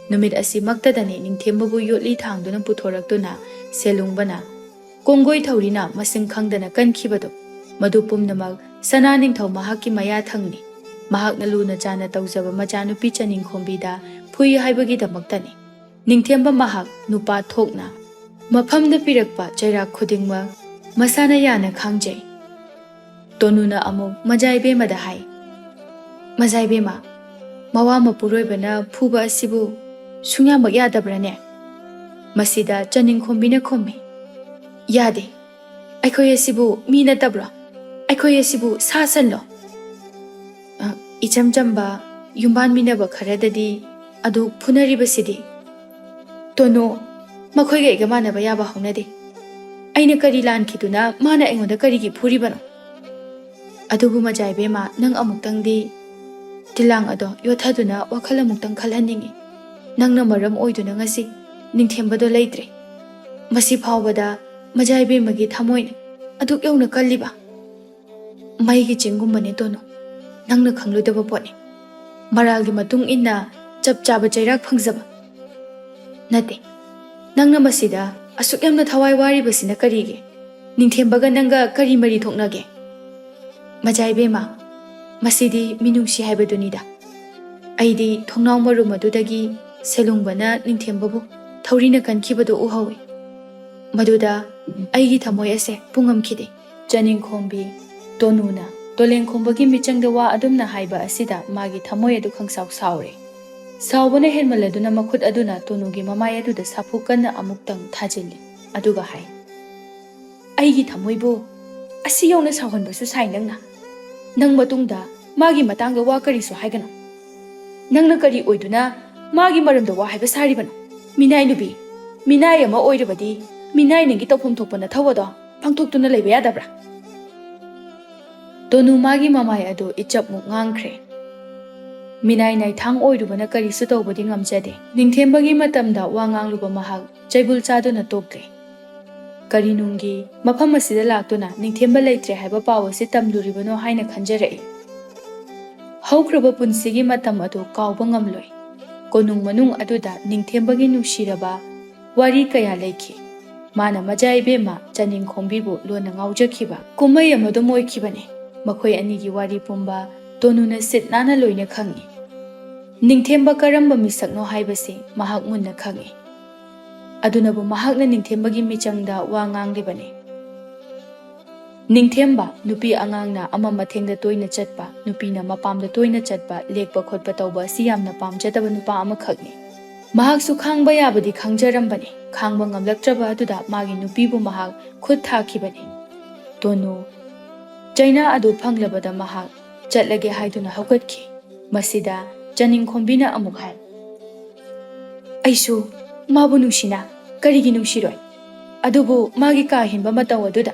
ꯅꯨꯃꯤꯠ ꯑꯁꯤꯃꯛꯇꯗꯅꯤ ꯅꯤꯡꯊꯦꯝꯕꯕꯨ ꯌꯣꯠꯂꯤ ꯊꯥꯡꯗꯨꯅ ꯄꯨꯊꯣꯔꯛꯇꯨꯅ ꯁꯦꯂꯨꯡꯕꯅ ꯀꯣꯡꯒꯣꯏ ꯊꯧꯔꯤꯅ ꯃꯁꯤꯡ ꯈꯪꯗꯅ ꯀꯟꯈꯤꯕꯗꯨ꯫ ꯃꯗꯨ ꯄꯨꯝꯅꯃꯛ ꯁꯅꯥ ꯅꯤꯡꯊꯧ ꯃꯍꯥꯛꯀꯤ ꯃꯌꯥ ꯊꯪꯅꯤ꯫ ꯃꯍꯥꯛꯅ ꯂꯨꯅ ꯆꯥꯅ ꯇꯧꯖꯕ ꯃꯆꯥꯅꯨꯄꯤ ꯆꯅꯤꯡꯈꯣꯝꯕꯤꯗ ꯐꯨꯏ ꯍꯥꯏꯕꯒꯤꯗꯃꯛꯇꯅꯤ꯫ ꯅꯤꯡꯊꯦꯝꯕ ꯃꯍꯥꯛ ꯅꯨꯄꯥ ꯊꯣꯛꯅ ꯃꯐꯝꯗ ꯄꯤꯔꯛꯄ ꯆꯩꯔꯥꯛ ꯈꯨꯗꯤꯡꯃꯛ ꯃꯁꯥꯅ ꯌꯥꯅ ꯈꯥꯡꯖꯩ꯫ ꯇꯣꯅꯨꯅ ꯑꯃꯨꯛ ꯃꯖꯥꯏꯕꯦꯝꯃꯗ ꯍꯥꯏ, "ꯃꯖꯥꯏꯕꯦꯝꯃ, ꯃꯋꯥ ꯃꯄꯨꯔꯣꯏꯕꯅ ꯐꯨꯕ ꯑꯁꯤꯕꯨ ꯁꯨꯡꯌꯥꯃꯛ ꯌꯥꯗꯕ꯭ꯔꯥꯅꯦ?" ꯃꯁꯤꯗ ꯆꯅꯤꯡꯈꯣꯝꯕꯤꯅ ꯈꯨꯝꯃꯤ, "ꯌꯥꯗꯦ꯫ ꯑꯩꯈꯣꯏ ꯑꯁꯤꯕꯨ ꯃꯤ ꯅꯠꯇꯕ꯭ꯔꯣ? ꯑꯩꯈꯣꯏ ꯑꯁꯤꯕꯨ ꯁꯥ ꯁꯟꯂꯣ? ꯑ, ꯏꯆꯝ ꯆꯝꯕ ꯌꯨꯝꯕꯥꯟ ꯃꯤꯟꯅꯕ ꯈꯔꯗꯗꯤ ꯑꯗꯨ ꯐꯨꯅꯔꯤꯕꯁꯤꯗꯤ?" "ꯇꯣꯅꯨ, ꯃꯈꯣꯏꯒ ꯑꯩꯒ ꯃꯥꯟꯅꯕ ꯌꯥꯕ ꯍꯧꯅꯗꯦ꯫ ꯑꯩꯅ ꯀꯔꯤ ꯂꯥꯟꯈꯤꯗꯨꯅ ꯃꯥꯅ ꯑꯩꯉꯣꯟꯗ ꯀꯔꯤꯒꯤ ꯐꯨꯔꯤꯕꯅꯣ? ꯑꯗꯨꯕꯨ ꯃꯖꯥꯏꯕꯦꯝꯃ, ꯅꯪ ꯑꯃꯨꯛꯇꯪꯗꯤ ꯇꯤꯂꯥꯡ ꯑꯗꯣ ꯌꯣꯠꯊꯗꯨꯅ ꯋꯥꯈꯜ ꯑꯃꯨꯛꯇꯪ ꯈꯜꯍꯟꯅꯤꯡꯏ꯫ ꯅꯪꯅ ꯃꯔꯝ ꯑꯣꯏꯗꯨꯅ ꯉꯁꯤ ꯅꯤꯡꯊꯦꯝꯕꯗꯣ ꯂꯩꯇ꯭ꯔꯦ꯫ ꯃꯁꯤ ꯐꯥꯎꯕꯗ ꯃꯖꯥꯏꯕꯦꯝꯃꯒꯤ ꯊꯃꯣꯏꯅ ꯑꯗꯨꯛ ꯌꯧꯅ ꯀꯜꯂꯤꯕ?" "ꯃꯩꯒꯤ ꯆꯤꯡꯒꯨꯝꯕꯅꯦ ꯇꯣꯅꯨ, ꯅꯪꯅ ꯈꯪꯂꯣꯏꯗꯕ ꯄꯣꯠꯅꯤ꯫ ꯃꯔꯥꯜꯒꯤ ꯃꯇꯨꯡ ꯏꯟꯅ ꯆꯞ ꯆꯥꯕ ꯆꯩꯔꯥꯛ ꯐꯪꯖꯕ꯫ ꯅꯠꯇꯦ, ꯅꯪꯅ ꯃꯁꯤꯗ ꯑꯁꯨꯛ ꯌꯥꯝꯅ ꯊꯋꯥꯏ ꯋꯥꯔꯤꯕꯁꯤꯅ ꯀꯔꯤꯒꯤ? ꯅꯤꯡꯊꯦꯝꯕꯒ ꯅꯪꯒ ꯀꯔꯤ ꯃꯔꯤ ꯊꯣꯛꯅꯒꯦ? ꯃꯖꯥꯏꯕꯦꯝꯃ, ꯃꯁꯤꯗꯤ ꯃꯤꯅꯨꯡꯁꯤ ꯍꯥꯏꯕꯗꯨꯅꯤꯗ꯫ ꯑꯩꯗꯤ ꯊꯣꯡꯅꯥꯎ ꯃꯔꯨꯝ ꯑꯗꯨꯗꯒꯤ ꯁꯦꯂꯨꯡꯕꯅ ꯅꯤꯡꯊꯦꯝꯕꯕꯨ ꯊꯧꯔꯤꯅ ꯀꯟꯈꯤꯕꯗꯨ ꯎꯍꯧꯏ꯫ ꯃꯗꯨꯗ ꯑꯩꯒꯤ ꯊꯃꯣꯏ ꯑꯁꯦ ꯄꯨꯡꯉꯝꯈꯤꯗꯦ꯫ ꯆꯅꯤꯡꯈꯣꯝꯕꯤ ꯇꯣꯅꯨꯅ ꯇꯣꯂꯦꯡꯈꯣꯝꯕꯒꯤ ꯃꯤꯆꯪꯗ ꯋꯥ ꯑꯗꯨꯝꯅ ꯍꯥꯏꯕ ꯑꯁꯤꯗ ꯃꯥꯒꯤ ꯊꯃꯣꯏ ꯑꯗꯨ ꯈꯪꯁꯥꯎ ꯁꯥꯎꯔꯦ꯫ ꯁꯥꯎꯕꯅ ꯍꯦꯟꯃꯜꯂꯗꯨꯅ ꯃꯈꯨꯠ ꯑꯗꯨꯅ ꯇꯣꯅꯨꯒꯤ ꯃꯃꯥꯏ ꯑꯗꯨꯗ ꯁꯥꯐꯨ ꯀꯟꯅ ꯑꯃꯨꯛꯇꯪ ꯊꯥꯖꯤꯜꯂꯤ꯫ ꯑꯗꯨꯒ ꯍꯥꯏ, "ꯑꯩꯒꯤ ꯊꯃꯣꯏꯕꯨ ꯑꯁꯤ ꯌꯧꯅ ꯁꯥꯎꯍꯟꯕꯁꯨ ꯁꯥꯏ ꯅꯪꯅ꯫ ꯅꯪ ꯃꯇꯨꯡꯗ ꯃꯥꯒꯤ ꯃꯇꯥꯡꯗ ꯋꯥ ꯀꯔꯤꯁꯨ ꯍꯥꯏꯒꯅꯨ꯫ ꯅꯪꯅ ꯀꯔꯤ ꯑꯣꯏꯗꯨꯅ ꯃꯥꯒꯤ ꯃꯔꯝꯗ ꯋꯥ ꯍꯥꯏꯕ ꯁꯥꯔꯤꯕꯅꯣ? ꯃꯤꯅꯥꯏ ꯅꯨꯄꯤ, ꯃꯤꯅꯥꯏ ꯑꯃ ꯑꯣꯏꯔꯕꯗꯤ ꯃꯤꯅꯥꯏ ꯅꯪꯒꯤ ꯇꯧꯐꯝ ꯊꯣꯛꯄ ꯅꯊꯧ ꯑꯗꯣ ꯄꯥꯡꯊꯣꯛꯇꯨꯅ ꯂꯩꯕ ꯌꯥꯗꯕ꯭ꯔꯥ?" ꯇꯣꯅꯨ ꯃꯥꯒꯤ ꯃꯃꯥꯏ ꯑꯗꯨ ꯏꯆꯞꯃꯨꯛ ꯉꯥꯡꯈ꯭ꯔꯦ꯫ ꯃꯤꯅꯥꯏ ꯅꯥꯏꯊꯥꯡ ꯑꯣꯏꯔꯨꯕꯅ ꯀꯔꯤꯁꯨ ꯇꯧꯕꯗꯤ ꯉꯝꯖꯗꯦ꯫ ꯅꯤꯡꯊꯦꯝꯕꯒꯤ ꯃꯇꯝꯗ ꯋꯥ ꯉꯥꯡꯂꯨꯕ ꯃꯍꯥꯛ ꯆꯩꯕꯨꯜ ꯆꯥꯗꯨꯅ ꯇꯣꯛꯂꯦ꯫ ꯀꯔꯤꯅꯨꯡꯒꯤ ꯃꯐꯝ ꯑꯁꯤꯗ ꯂꯥꯛꯇꯨꯅ ꯅꯤꯡꯊꯦꯝꯕ ꯂꯩꯇ꯭ꯔꯦ ꯍꯥꯏꯕ ꯄꯥꯎ ꯑꯁꯤ ꯇꯝꯂꯨꯔꯤꯕꯅꯣ ꯍꯥꯏꯅ ꯈꯟꯖꯔꯛꯏ꯫ ꯍꯧꯈ꯭ꯔꯕ ꯄꯨꯟꯁꯤꯒꯤ ꯃꯇꯝ ꯑꯗꯨ ꯀꯥꯎꯕ ꯉꯝꯂꯣꯏ꯫ ꯀꯣꯅꯨꯡ ꯃꯅꯨꯡ ꯑꯗꯨꯗ ꯅꯤꯡꯊꯦꯝꯕꯒꯤ ꯅꯨꯡꯁꯤꯔꯕ ꯋꯥꯔꯤ ꯀꯌꯥ ꯂꯩꯈꯤ꯫ ꯃꯥꯅ ꯃꯖꯥ ꯏꯕꯦꯝꯃ ꯆꯅꯤꯡꯈꯣꯝꯕꯤꯕꯨ ꯂꯣꯟꯅ ꯉꯥꯎꯖꯈꯤꯕ ꯀꯨꯝꯍꯩ ꯑꯃꯗꯨꯝ ꯑꯣꯏꯈꯤꯕꯅꯤ꯫ ꯃꯈꯣꯏ ꯑꯅꯤꯒꯤ ꯋꯥꯔꯤ ꯄꯨꯝꯕ ꯇꯣꯅꯨꯅ ꯁꯤꯠ ꯅꯥꯟꯅ ꯂꯣꯏꯅ ꯈꯪꯏ꯫ ꯅꯤꯡꯊꯦꯝꯕ ꯀꯔꯝꯕ ꯃꯤꯁꯛꯅꯣ ꯍꯥꯏꯕꯁꯤ ꯃꯍꯥꯛ ꯃꯨꯟꯅ ꯈꯪꯏ꯫ ꯑꯗꯨꯅꯕꯨ ꯃꯍꯥꯛꯅ ꯅꯤꯡꯊꯦꯝꯕꯒꯤ ꯃꯤꯆꯪꯗ ꯋꯥ ꯉꯥꯡꯂꯤꯕꯅꯤ꯫ ꯅꯤꯡꯊꯦꯝꯕ, ꯅꯨꯄꯤ ꯑꯉꯥꯡꯅ ꯑꯃ ꯃꯊꯦꯡꯗ ꯇꯣꯏꯅ ꯆꯠꯄ, ꯅꯨꯄꯤꯅ ꯃꯄꯥꯝꯗ ꯇꯣꯏꯅ ꯆꯠꯄ, ꯂꯦꯛꯄ ꯈꯣꯠꯄ ꯇꯧꯕ ꯑꯁꯤ ꯌꯥꯝꯅ ꯄꯥꯝꯖꯗꯕ ꯅꯨꯄꯥ ꯑꯃꯈꯛꯅꯤ꯫ ꯃꯍꯥꯛꯁꯨ ꯈꯥꯡꯕ ꯌꯥꯕꯗꯤ ꯈꯥꯡꯖꯔꯝꯕꯅꯤ꯫ ꯈꯥꯡꯕ ꯉꯝꯂꯛꯇ꯭ꯔꯕ ꯑꯗꯨꯗ ꯃꯥꯒꯤ ꯅꯨꯄꯤꯕꯨ ꯃꯍꯥꯛ ꯈꯨꯠ ꯊꯥꯈꯤꯕꯅꯤ꯫ ꯇꯣꯅꯨ, ꯆꯩꯅꯥ ꯑꯗꯨ ꯐꯪꯂꯕꯗ ꯃꯍꯥꯛ ꯆꯠꯂꯒꯦ ꯍꯥꯏꯗꯨꯅ ꯍꯧꯒꯠꯈꯤ꯫ ꯃꯁꯤꯗ ꯆꯅꯤꯡꯈꯣꯝꯕꯤꯅ ꯑꯃꯨꯛ ꯍꯥꯏ, "ꯑꯩꯁꯨ ꯃꯥꯕꯨ ꯅꯨꯡꯁꯤꯅ ꯀꯔꯤꯒꯤ ꯅꯨꯡꯁꯤꯔꯣꯏ? ꯑꯗꯨꯕꯨ ꯃꯥꯒꯤ ꯀꯥ ꯍꯦꯟꯕ ꯃꯇꯧ ꯑꯗꯨꯗ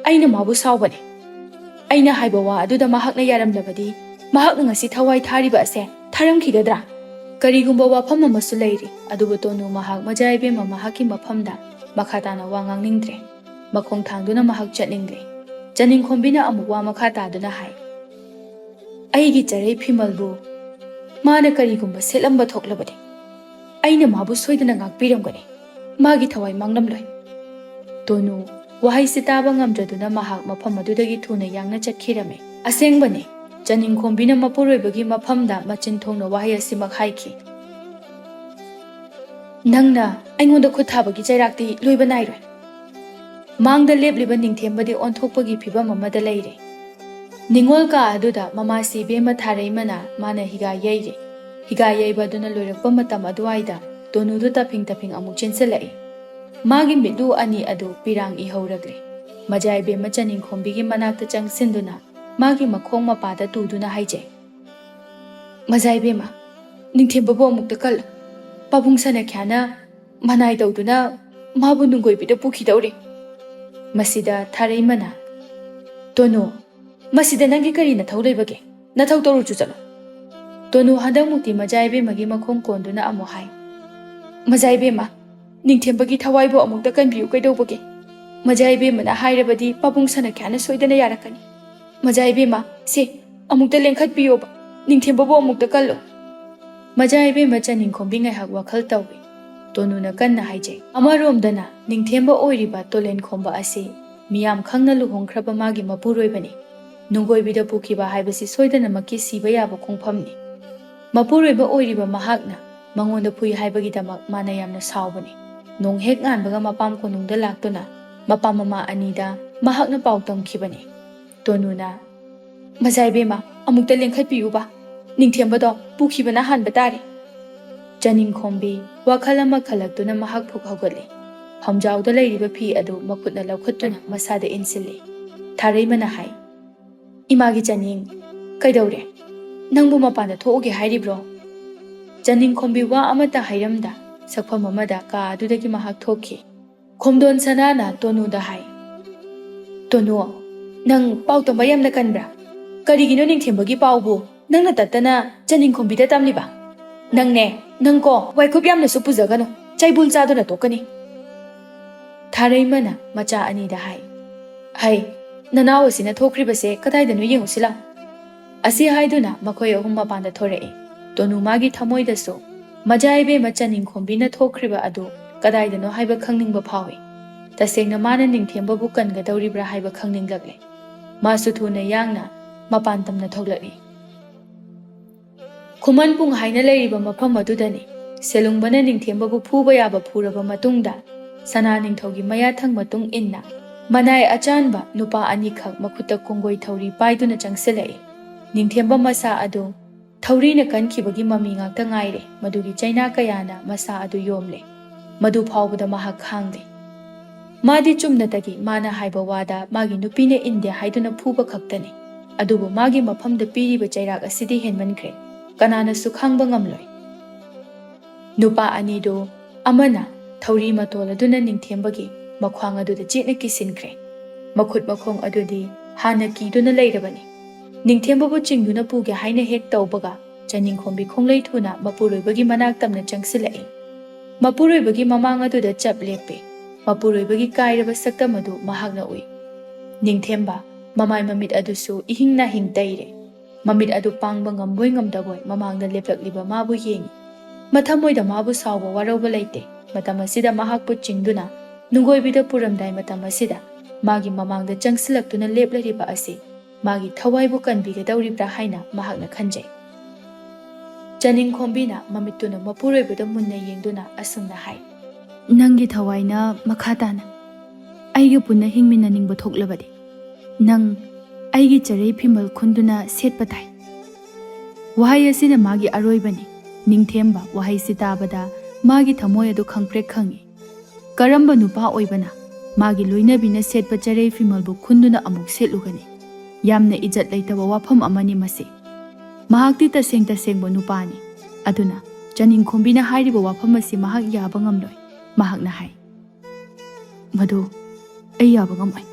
ꯑꯩꯅ ꯃꯥꯕꯨ ꯁꯥꯎꯕꯅꯤ꯫ ꯑꯩꯅ ꯍꯥꯏꯕ ꯋꯥ ꯑꯗꯨꯗ ꯃꯍꯥꯛꯅ ꯌꯥꯔꯝꯂꯕꯗꯤ ꯃꯍꯥꯛꯅ ꯉꯁꯤ ꯊꯋꯥꯏ ꯊꯥꯔꯤꯕ ꯑꯁꯦ ꯊꯥꯔꯝꯈꯤꯒꯗ꯭ꯔꯥ?" ꯀꯔꯤꯒꯨꯝꯕ ꯋꯥꯐꯝ ꯑꯃꯁꯨ ꯂꯩꯔꯤ, ꯑꯗꯨꯕꯨ ꯇꯣꯅꯨ ꯃꯍꯥꯛ ꯃꯖꯥ ꯏꯕꯦꯝꯃ ꯃꯍꯥꯛꯀꯤ ꯃꯐꯝꯗ ꯃꯈꯥ ꯇꯥꯅ ꯋꯥ ꯉꯥꯡꯅꯤꯡꯗ꯭ꯔꯦ꯫ ꯃꯈꯣꯡ ꯊꯥꯡꯗꯨꯅ ꯃꯍꯥꯛ ꯆꯠꯅꯤꯡꯂꯦ꯫ ꯆꯅꯤꯡꯈꯣꯝꯕꯤꯅ ꯑꯃꯨꯛ ꯋꯥ ꯃꯈꯥ ꯇꯥꯗꯨꯅ ꯍꯥꯏ, "ꯑꯩꯒꯤ ꯆꯔꯩ ꯐꯤꯃꯜꯕꯨ ꯃꯥꯅ ꯀꯔꯤꯒꯨꯝꯕ ꯁꯦꯠꯂꯝꯕ ꯊꯣꯛꯂꯕꯗꯤ ꯑꯩꯅ ꯃꯥꯕꯨ ꯁꯣꯏꯗꯅ ꯉꯥꯛꯄꯤꯔꯝꯒꯅꯤ꯫ ꯃꯥꯒꯤ ꯊꯋꯥꯏ ꯃꯥꯡꯂꯝꯂꯣꯏ꯫" ꯇꯣꯅꯨ ꯋꯥꯍꯩꯁꯤ ꯇꯥꯕ ꯉꯝꯗ꯭ꯔꯗꯨꯅ ꯃꯍꯥꯛ ꯃꯐꯝ ꯑꯗꯨꯗꯒꯤ ꯊꯨꯅ ꯌꯥꯡꯅ ꯆꯠꯈꯤꯔꯝꯃꯤ꯫ ꯑꯁꯦꯡꯕꯅꯤ, ꯆꯅꯤꯡꯈꯣꯝꯕꯤꯅ ꯃꯄꯨꯔꯣꯏꯕꯒꯤ ꯃꯐꯝꯗ ꯃꯆꯤꯟ ꯊꯣꯡꯅ ꯋꯥꯍꯩ ꯑꯁꯤꯃꯛ ꯍꯥꯏꯈꯤ: "ꯅꯪꯅ ꯑꯩꯉꯣꯟꯗ ꯈꯨꯠ ꯊꯥꯕꯒꯤ ꯆꯩꯔꯥꯛꯇꯤ ꯂꯣꯏꯕ ꯅꯥꯏꯔꯣꯏ꯫ ꯃꯥꯡꯗ ꯂꯦꯞꯂꯤꯕ ꯅꯤꯡꯊꯦꯝꯕꯗꯤ ꯑꯣꯟꯊꯣꯛꯄꯒꯤ ꯐꯤꯕꯝ ꯑꯃꯗ ꯂꯩꯔꯦ"꯫ ꯅꯤꯡꯉꯣꯜ ꯀꯥ ꯑꯗꯨꯗ ꯃꯃꯥꯁꯤ ꯏꯕꯦꯝꯃ ꯊꯥꯔꯩꯃꯅ ꯃꯥꯅ ꯍꯤꯒꯥ ꯌꯩꯔꯦ꯫ ꯍꯤꯒꯥ ꯌꯩꯕ ꯑꯗꯨꯅ ꯂꯣꯏꯔꯛꯄ ꯃꯇꯝ ꯑꯗꯨꯋꯥꯏꯗ ꯇꯣꯅꯨꯗꯨ ꯇꯐꯤꯡ ꯇꯐꯤꯡ ꯑꯃꯨꯛ ꯆꯦꯟꯁꯤꯜꯂꯛꯏ꯫ ꯃꯥꯒꯤ ꯃꯤꯠꯂꯨ ꯑꯅꯤ ꯑꯗꯨ ꯄꯤꯔꯥꯡ ꯏꯍꯧꯔꯛꯂꯦ꯫ ꯃꯖꯥ ꯏꯕꯦꯝꯃ ꯆꯅꯤꯡꯈꯣꯝꯕꯤꯒꯤ ꯃꯅꯥꯛꯇ ꯆꯪꯁꯤꯟꯗꯨꯅ ꯃꯥꯒꯤ ꯃꯈꯣꯡ ꯃꯄꯥꯗ ꯇꯨꯗꯨꯅ ꯍꯥꯏꯖꯩ: "ꯃꯖꯥ ꯏꯕꯦꯝꯃ, ꯅꯤꯡꯊꯦꯝꯕꯕꯨ ꯑꯃꯨꯛꯇ ꯀꯜꯂꯨ꯫ ꯄꯥꯕꯨꯡ ꯁꯅꯥꯈ꯭ꯌꯥꯅ ꯃꯅꯥꯏ ꯇꯧꯗꯨꯅ ꯃꯥꯕꯨ ꯅꯨꯡꯒꯣꯏꯕꯤꯗ ꯄꯨꯈꯤꯗꯧꯔꯦ"꯫ ꯃꯁꯤꯗ ꯊꯥꯔꯩꯃꯅ: "ꯇꯣꯅꯨ, ꯃꯁꯤꯗ ꯅꯪꯒꯤ ꯀꯔꯤ ꯅꯊꯧ ꯂꯩꯕꯒꯦ? ꯅꯊꯧ ꯇꯧꯔꯨꯆꯨ ꯆꯠꯂꯣ"꯫ ꯇꯣꯅꯨ ꯍꯟꯗꯛꯃꯨꯛꯇꯤ ꯃꯖꯥ ꯏꯕꯦꯝꯃꯒꯤ ꯃꯈꯣꯡ ꯀꯣꯟꯗꯨꯅ ꯑꯃꯨꯛ ꯍꯥꯏ: "ꯃꯖꯥ ꯏꯕꯦꯝꯃ, ꯅꯤꯡꯊꯦꯝꯕꯒꯤ ꯊꯋꯥꯏꯕꯨ ꯑꯃꯨꯛꯇ ꯀꯟꯕꯤꯌꯨ ꯀꯩꯗꯧꯕꯒꯦ? ꯃꯖꯥ ꯏꯕꯦꯝꯃꯅ ꯍꯥꯏꯔꯕꯗꯤ ꯄꯥꯕꯨꯡ ꯁꯅꯥꯈ꯭ꯌꯥꯅ ꯁꯣꯏꯗꯅ ꯌꯥꯔꯛꯀꯅꯤ꯫ ꯃꯖꯥ ꯏꯕꯦꯝꯃ, ꯁꯦ, ꯑꯃꯨꯛꯇ ꯂꯦꯡꯈꯠꯄꯤꯌꯣꯕ, ꯅꯤꯡꯊꯦꯝꯕꯕꯨ ꯑꯃꯨꯛꯇ ꯀꯜꯂꯣ"꯫ ꯃꯖꯥ ꯏꯕꯦꯝꯃ ꯆꯅꯤꯡꯈꯣꯝꯕꯤ ꯉꯥꯏꯍꯥꯛ ꯋꯥꯈꯜ ꯇꯧꯏ꯫ ꯇꯣꯅꯨꯅ ꯀꯟꯅ ꯍꯥꯏꯖꯩ꯫ ꯑꯃꯔꯣꯝꯗꯅ ꯅꯤꯡꯊꯦꯝꯕ ꯑꯣꯏꯔꯤꯕ ꯇꯣꯂꯦꯟꯈꯣꯝꯕ ꯑꯁꯤ ꯃꯤꯌꯥꯝ ꯈꯪꯅ ꯂꯨꯍꯣꯡꯈ꯭ꯔꯕ ꯃꯥꯒꯤ ꯃꯄꯨꯔꯣꯏꯕꯅꯤ꯫ ꯅꯨꯡꯒꯣꯏꯕꯤꯗ ꯄꯨꯈꯤꯕ ꯍꯥꯏꯕꯁꯤ ꯁꯣꯏꯗꯅꯃꯛꯀꯤ ꯁꯤꯕ ꯌꯥꯕ ꯈꯣꯡꯐꯝꯅꯤ꯫ ꯃꯄꯨꯔꯣꯏꯕ ꯑꯣꯏꯔꯤꯕ ꯃꯍꯥꯛꯅ ꯃꯉꯣꯟꯗ ꯐꯨꯏ ꯍꯥꯏꯕꯒꯤꯗꯃꯛ ꯃꯥꯅ ꯌꯥꯝꯅ ꯁꯥꯎꯕꯅꯤ꯫ ꯅꯣꯡ ꯍꯦꯛ ꯉꯥꯟꯕꯒ ꯃꯄꯥꯝ ꯀꯣꯅꯨꯡꯗ ꯂꯥꯛꯇꯨꯅ ꯃꯄꯥ ꯃꯃꯥ ꯑꯅꯤꯗ ꯃꯍꯥꯛꯅ ꯄꯥꯎ ꯇꯝꯈꯤꯕꯅꯤ꯫ ꯇꯣꯅꯨꯅ: "ꯃꯖꯥ ꯏꯕꯦꯝꯃ, ꯑꯃꯨꯛꯇ ꯂꯦꯡꯈꯠꯄꯤꯌꯨꯕ, ꯅꯤꯡꯊꯦꯝꯕꯗꯣ ꯄꯨꯈꯤꯕꯅ ꯍꯥꯟꯕ ꯇꯥꯔꯦ"꯫ ꯆꯅꯤꯡꯈꯣꯝꯕꯤ ꯋꯥꯈꯜ ꯑꯃ ꯈꯜꯂꯛꯇꯨꯅ ꯃꯍꯥꯛ ꯐꯨꯛ ꯍꯧꯒꯠꯂꯤ꯫ ꯐꯝꯖꯥꯎꯗ ꯂꯩꯔꯤꯕ ꯐꯤ ꯑꯗꯨ ꯃꯈꯨꯠꯅ ꯂꯧꯈꯠꯇꯨꯅ ꯃꯁꯥꯗ ꯏꯟꯁꯤꯜꯂꯤ꯫ ꯊꯥꯔꯩꯃꯅ ꯍꯥꯏ: "ꯏꯃꯥꯒꯤ ꯆꯅꯤꯡ, ꯀꯩꯗꯧꯔꯦ? ꯅꯪꯕꯨ ꯃꯄꯥꯟꯗ ꯊꯣꯛꯎꯒꯦ ꯍꯥꯏꯔꯤꯕ꯭ꯔꯣ?" ꯆꯅꯤꯡꯈꯣꯝꯕꯤ ꯋꯥ ꯑꯃꯠꯇ ꯍꯥꯏꯔꯝꯗ ꯁꯛꯐꯝ ꯑꯃꯗ ꯀꯥ ꯑꯗꯨꯗꯒꯤ ꯃꯍꯥꯛ ꯊꯣꯛꯈꯤ꯫ ꯈꯣꯝꯗꯣꯟ ꯁꯅꯥꯅ ꯇꯣꯅꯨꯗ ꯍꯥꯏ: "ꯇꯣꯅꯨ, ꯅꯪ ꯄꯥꯎ ꯇꯝꯕ ꯌꯥꯝꯅ ꯀꯟꯕ꯭ꯔꯥ? ꯀꯔꯤꯒꯤꯅꯣ ꯅꯤꯡꯊꯦꯝꯕꯒꯤ ꯄꯥꯎꯕꯨ ꯅꯪꯅ ꯇꯠꯇꯅ ꯆꯅꯤꯡꯈꯣꯝꯕꯤꯗ ꯇꯝꯂꯤꯕ? ꯅꯪꯅꯦ, ꯅꯪꯀꯣ, ꯋꯥꯏꯀꯨꯞ ꯌꯥꯝꯅꯁꯨ ꯄꯨꯖꯒꯅꯨ, ꯆꯩꯕꯨꯜ ꯆꯥꯗꯨꯅ ꯇꯣꯛꯀꯅꯤ"꯫ ꯊꯥꯔꯩꯃꯅ ꯃꯆꯥ ꯑꯅꯤꯗ ꯍꯥꯏ: "ꯍꯩ, ꯅꯅꯥꯎ ꯑꯁꯤꯅ ꯊꯣꯛꯈ꯭ꯔꯤꯕꯁꯦ ꯀꯗꯥꯏꯗꯅꯣ ꯌꯦꯡꯉꯨꯁꯤ ꯂꯥꯎ"꯫ ꯑꯁꯤ ꯍꯥꯏꯗꯨꯅ ꯃꯈꯣꯏ ꯑꯍꯨꯝ ꯃꯄꯥꯟꯗ ꯊꯣꯔꯛꯏ꯫ ꯇꯣꯅꯨ ꯃꯥꯒꯤ ꯊꯃꯣꯏꯗꯁꯨ ꯃꯖꯥ ꯏꯕꯦꯝꯃ ꯆꯅꯤꯡꯈꯣꯝꯕꯤꯅ ꯊꯣꯛꯈ꯭ꯔꯤꯕ ꯑꯗꯨ ꯀꯗꯥꯏꯗꯅꯣ ꯍꯥꯏꯕ ꯈꯪꯅꯤꯡꯕ ꯐꯥꯎꯏ꯫ ꯇꯁꯦꯡꯅ ꯃꯥꯅ ꯅꯤꯡꯊꯦꯝꯕꯕꯨ ꯀꯟꯒꯗꯧꯔꯤꯕ꯭ꯔꯥ ꯍꯥꯏꯕ ꯈꯪꯅꯤꯡꯂꯛꯂꯦ꯫ ꯃꯥꯁꯨ ꯊꯨꯅ ꯌꯥꯡꯅ ꯃꯄꯥꯟ ꯇꯝꯅ ꯊꯣꯛꯂꯛꯏ꯫ ꯈꯨꯃꯟꯕꯨꯡ ꯍꯥꯏꯅ ꯂꯩꯔꯤꯕ ꯃꯐꯝ ꯑꯗꯨꯗꯅꯤ ꯁꯦꯂꯨꯡꯕꯅ ꯅꯤꯡꯊꯦꯝꯕꯕꯨ ꯐꯨꯕ ꯌꯥꯕ ꯐꯨꯔꯕ ꯃꯇꯨꯡꯗ, ꯁꯅꯥ ꯅꯤꯡꯊꯧꯒꯤ ꯃꯌꯥꯊꯪ ꯃꯇꯨꯡ ꯏꯟꯅ ꯃꯅꯥꯏ ꯑꯆꯥꯟꯕ ꯅꯨꯄꯥ ꯑꯅꯤꯈꯛ ꯃꯈꯨꯠꯇ ꯀꯣꯡꯒꯣꯏ ꯊꯧꯔꯤ ꯄꯥꯏꯗꯨꯅ ꯆꯪꯁꯤꯜꯂꯛꯏ꯫ ꯅꯤꯡꯊꯦꯝꯕ ꯃꯁꯥ ꯑꯗꯨ ꯊꯧꯔꯤꯅ ꯀꯟꯈꯤꯕꯒꯤ ꯃꯃꯤ ꯉꯥꯛꯇ ꯉꯥꯏꯔꯦ꯫ ꯃꯗꯨꯒꯤ ꯆꯩꯅꯥ ꯀꯌꯥꯅ ꯃꯁꯥ ꯑꯗꯨ ꯌꯣꯝꯂꯦ꯫ ꯃꯗꯨ ꯐꯥꯎꯕꯗ ꯃꯍꯥꯛ ꯈꯥꯡꯗꯦ꯫ ꯃꯥꯗꯤ ꯆꯨꯝꯅꯇꯒꯤ ꯃꯥꯅ ꯍꯥꯏꯕ ꯋꯥꯗ ꯃꯥꯒꯤ ꯅꯨꯄꯤꯅ ꯏꯟꯗꯦ ꯍꯥꯏꯗꯨꯅ ꯐꯨꯕ ꯈꯛꯇꯅꯤ꯫ ꯑꯗꯨꯕꯨ ꯃꯥꯒꯤ ꯃꯐꯝꯗ ꯄꯤꯔꯤꯕ ꯆꯩꯔꯥꯛ ꯑꯁꯤꯗꯤ ꯍꯦꯟꯃꯟꯈ꯭ꯔꯦ꯫ ꯀꯅꯥꯅꯁꯨ ꯈꯥꯡꯕ ꯉꯝꯂꯣꯏ꯫ ꯅꯨꯄꯥ ꯑꯅꯤꯗꯨ ꯑꯃꯅ ꯊꯧꯔꯤ ꯃꯇꯣꯜ ꯑꯗꯨꯅ ꯅꯤꯡꯊꯦꯝꯕꯒꯤ ꯃꯈ꯭ꯋꯥꯡ ꯑꯗꯨꯗ ꯆꯦꯠꯅ ꯀꯤꯁꯤꯟꯈ꯭ꯔꯦ꯫ ꯃꯈꯨꯠ ꯃꯈꯣꯡ ꯑꯗꯨꯗꯤ ꯍꯥꯟꯅ ꯀꯤꯗꯨꯅ ꯂꯩꯔꯕꯅꯤ꯫ ꯅꯤꯡꯊꯦꯝꯕꯕꯨ ꯆꯤꯡꯗꯨꯅ ꯄꯨꯒꯦ ꯍꯥꯏꯅ ꯍꯦꯛ ꯇꯧꯕꯒ, ꯆꯅꯤꯡꯈꯣꯝꯕꯤ ꯈꯣꯡꯂꯩ ꯊꯨꯅ ꯃꯄꯨꯔꯣꯏꯕꯒꯤ ꯃꯅꯥꯛ ꯇꯝꯅ ꯆꯪꯁꯤꯜꯂꯛꯏ꯫ ꯃꯄꯨꯔꯣꯏꯕꯒꯤ ꯃꯃꯥꯡ ꯑꯗꯨꯗ ꯆꯞ ꯂꯦꯞꯄꯤ꯫ ꯃꯄꯨꯔꯣꯏꯕꯒꯤ ꯀꯥꯏꯔꯕ ꯁꯛꯇꯝ ꯑꯗꯨ ꯃꯍꯥꯛꯅ ꯎꯏ꯫ ꯅꯤꯡꯊꯦꯝꯕ, ꯃꯃꯥꯏ ꯃꯃꯤꯠ ꯑꯗꯨꯁꯨ ꯏꯍꯤꯡ ꯅꯥꯍꯤꯡ ꯇꯩꯔꯦ꯫ ꯃꯃꯤꯠ ꯑꯗꯨ ꯄꯥꯡꯕ ꯉꯝꯕꯣꯏ ꯉꯝꯗꯕꯣꯏ ꯃꯃꯥꯡꯗ ꯂꯦꯞꯂꯛꯂꯤꯕ ꯃꯥꯕꯨ ꯌꯦꯡꯏ꯫ ꯃꯊꯃꯣꯏꯗ ꯃꯥꯕꯨ ꯁꯥꯎꯕ ꯋꯥꯔꯧꯕ ꯂꯩꯇꯦ꯫ ꯃꯇꯝ ꯑꯁꯤꯗ ꯃꯍꯥꯛꯄꯨ ꯆꯤꯡꯗꯨꯅ ꯅꯨꯡꯒꯣꯏꯕꯤꯗ ꯄꯨꯔꯝꯗꯥꯏ ꯃꯇꯝ ꯑꯁꯤꯗ ꯃꯥꯒꯤ ꯃꯃꯥꯡꯗ ꯆꯪꯁꯤꯜꯂꯛꯇꯨꯅ ꯂꯦꯞꯂꯔꯤꯕ ꯑꯁꯤ ꯃꯥꯒꯤ ꯊꯋꯥꯏꯕꯨ ꯀꯟꯕꯤꯒꯗꯧꯔꯤꯕ꯭ꯔꯥ ꯍꯥꯏꯅ ꯃꯍꯥꯛꯅ ꯈꯟꯖꯩ꯫ ꯆꯅꯤꯡꯈꯣꯝꯕꯤꯅ ꯃꯃꯤꯠꯇꯨꯅ ꯃꯄꯨꯔꯣꯏꯕꯗ ꯃꯨꯟꯅ ꯌꯦꯡꯗꯨꯅ ꯑꯁꯨꯝꯅ ꯍꯥꯏ, "ꯅꯪꯒꯤ ꯊꯋꯥꯏꯅ ꯃꯈꯥ ꯇꯥꯅ ꯑꯩꯒ ꯄꯨꯟꯅ ꯍꯤꯡꯃꯤꯟꯅꯅꯤꯡꯕ ꯊꯣꯛꯂꯕꯗꯤ, ꯅꯪ ꯑꯩꯒꯤ ꯆꯔꯩ ꯐꯤꯃꯜ ꯈꯨꯟꯗꯨꯅ ꯁꯦꯠꯄ ꯇꯥꯏ꯫" ꯋꯥꯍꯩ ꯑꯁꯤꯅ ꯃꯥꯒꯤ ꯑꯔꯣꯏꯕꯅꯤ꯫ ꯅꯤꯡꯊꯦꯝꯕ ꯋꯥꯍꯩꯁꯤ ꯇꯥꯕꯗ ꯃꯥꯒꯤ ꯊꯃꯣꯏ ꯑꯗꯨ ꯈꯪꯄ꯭ꯔꯦꯛ ꯈꯪꯏ꯫ ꯀꯔꯝꯕ ꯅꯨꯄꯥ ꯑꯣꯏꯕꯅ ꯃꯥꯒꯤ ꯂꯣꯏꯅꯕꯤꯅ ꯁꯦꯠꯄ ꯆꯔꯩ ꯐꯤꯃꯜꯕꯨ ꯈꯨꯟꯗꯨꯅ ꯑꯃꯨꯛ ꯁꯦꯠꯂꯨꯒꯅꯤ? ꯌꯥꯝꯅ ꯏꯖꯠ ꯂꯩꯇꯕ ꯋꯥꯐꯝ ꯑꯃꯅꯤ ꯃꯁꯤ꯫ ꯃꯍꯥꯛꯇꯤ ꯇꯁꯦꯡ ꯇꯁꯦꯡꯕ ꯅꯨꯄꯥꯅꯤ꯫ ꯑꯗꯨꯅ ꯆꯅꯤꯡꯈꯣꯝꯕꯤꯅ ꯍꯥꯏꯔꯤꯕ ꯋꯥꯐꯝ ꯑꯁꯤ ꯃꯍꯥꯛ ꯌꯥꯕ ꯉꯝꯂꯣꯏ꯫ ꯃꯍꯥꯛꯅ ꯍꯥꯏ, "ꯃꯗꯨ ꯑꯩ ꯌꯥꯕ ꯉꯝꯃꯣꯏ꯫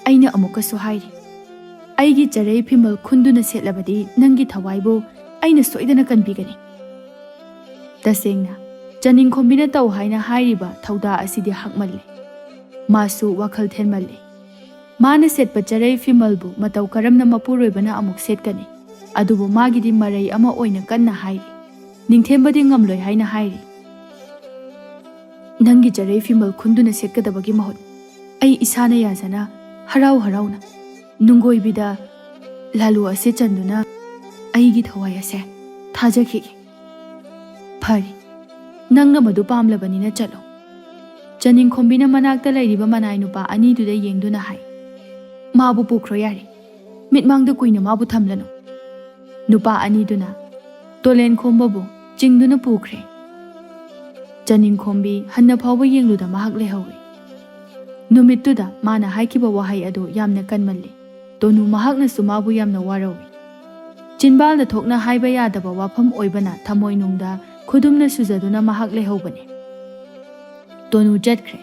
ꯑꯩꯅ ꯑꯃꯨꯛꯀꯁꯨ ꯍꯥꯏꯔꯤ, ꯑꯩꯒꯤ ꯆꯔꯩ ꯐꯤꯃꯜ ꯈꯨꯟꯗꯨꯅ ꯁꯦꯠꯂꯕꯗꯤ ꯅꯪꯒꯤ ꯊꯋꯥꯏꯕꯨ ꯑꯩꯅ ꯁꯣꯏꯗꯅ ꯀꯟꯕꯤꯒꯅꯤ꯫" ꯇꯁꯦꯡꯅ, ꯆꯅꯤꯡꯈꯣꯝꯕꯤꯅ ꯇꯧ ꯍꯥꯏꯅ ꯍꯥꯏꯔꯤꯕ ꯊꯧꯗꯥ ꯑꯁꯤꯗꯤ ꯍꯛꯃꯜꯂꯦ꯫ ꯃꯥꯁꯨ ꯋꯥꯈꯜ ꯊꯦꯟꯃꯜꯂꯦ꯫ ꯃꯥꯅ ꯁꯦꯠꯄ ꯆꯔꯩ ꯐꯤꯃꯜꯕꯨ ꯃꯇꯧ ꯀꯔꯝꯅ ꯃꯄꯨꯔꯣꯏꯕꯅ ꯑꯃꯨꯛ ꯁꯦꯠꯀꯅꯤ? ꯑꯗꯨꯕꯨ ꯃꯥꯒꯤꯗꯤ ꯃꯔꯩ ꯑꯃ ꯑꯣꯏꯅ ꯀꯟꯅ ꯍꯥꯏꯔꯤ꯫ ꯅꯤꯡꯊꯦꯝꯕꯗꯤ ꯉꯝꯂꯣꯏ ꯍꯥꯏꯅ ꯍꯥꯏꯔꯤ꯫ "ꯅꯪꯒꯤ ꯆꯔꯩ ꯐꯤꯃꯜ ꯈꯨꯟꯗꯨꯅ ꯁꯦꯠꯀꯗꯕꯒꯤ ꯃꯍꯨꯠ, ꯑꯩ ꯏꯁꯥꯅ ꯌꯥꯖꯅ ꯍꯔꯥꯎ ꯍꯔꯥꯎꯅ ꯅꯨꯡꯒꯣꯏꯕꯤꯗ ꯂꯥꯂꯨ ꯑꯁꯦ ꯆꯟꯗꯨꯅ ꯑꯩꯒꯤ ꯊꯋꯥꯏ ꯑꯁꯦ ꯊꯥꯖꯈꯤꯒꯦ꯫ ꯐꯔꯦ, ꯅꯪꯅ ꯃꯗꯨ ꯄꯥꯝꯂꯕꯅꯤꯅ ꯆꯠꯂꯣ꯫ ꯆꯅꯤꯡꯈꯣꯝꯕꯤꯅ ꯃꯅꯥꯛꯇ ꯂꯩꯔꯤꯕ ꯃꯅꯥꯏ ꯅꯨꯄꯥ ꯑꯅꯤꯗꯨꯗ ꯌꯦꯡꯗꯨꯅ ꯍꯥꯏ, "ꯃꯥꯕꯨ ꯄꯨꯈ꯭ꯔꯣ ꯌꯥꯔꯦ꯫ ꯃꯤꯠꯃꯥꯡꯗ ꯀꯨꯏꯅ ꯃꯥꯕꯨ ꯊꯝꯂꯅꯨ"꯫ ꯅꯨꯄꯥ ꯑꯅꯤꯗꯨꯅ ꯇꯣꯂꯦꯟ ꯈꯣꯝꯕꯕꯨ ꯆꯤꯡꯗꯨꯅ ꯄꯨꯈ꯭ꯔꯦ꯫ ꯆꯅꯤꯡꯈꯣꯝꯕꯤ ꯍꯟꯅ ꯐꯥꯎꯕ ꯌꯦꯡꯂꯨꯗ ꯃꯍꯥꯛ ꯂꯩꯍꯧꯏ꯫ ꯅꯨꯃꯤꯠꯇꯨꯗ ꯃꯥꯅ ꯍꯥꯏꯈꯤꯕ ꯋꯥꯍꯩ ꯑꯗꯨ ꯌꯥꯝꯅ ꯀꯟꯃꯜꯂꯤ꯫ ꯇꯣꯅꯨ ꯃꯍꯥꯛꯅꯁꯨ ꯃꯥꯕꯨ ꯌꯥꯝꯅ ꯋꯥꯔꯧꯏ꯫ ꯆꯤꯟꯕꯥꯜꯗ ꯊꯣꯛꯅ ꯍꯥꯏꯕ ꯌꯥꯗꯕ ꯋꯥꯐꯝ ꯑꯣꯏꯕꯅ ꯊꯃꯣꯏꯅꯨꯡꯗ ꯈꯨꯗꯨꯝꯅ ꯁꯨꯖꯗꯨꯅ ꯃꯍꯥꯛ ꯂꯩꯍꯧꯕꯅꯤ꯫ ꯇꯣꯅꯨ ꯆꯠꯈ꯭ꯔꯦ꯫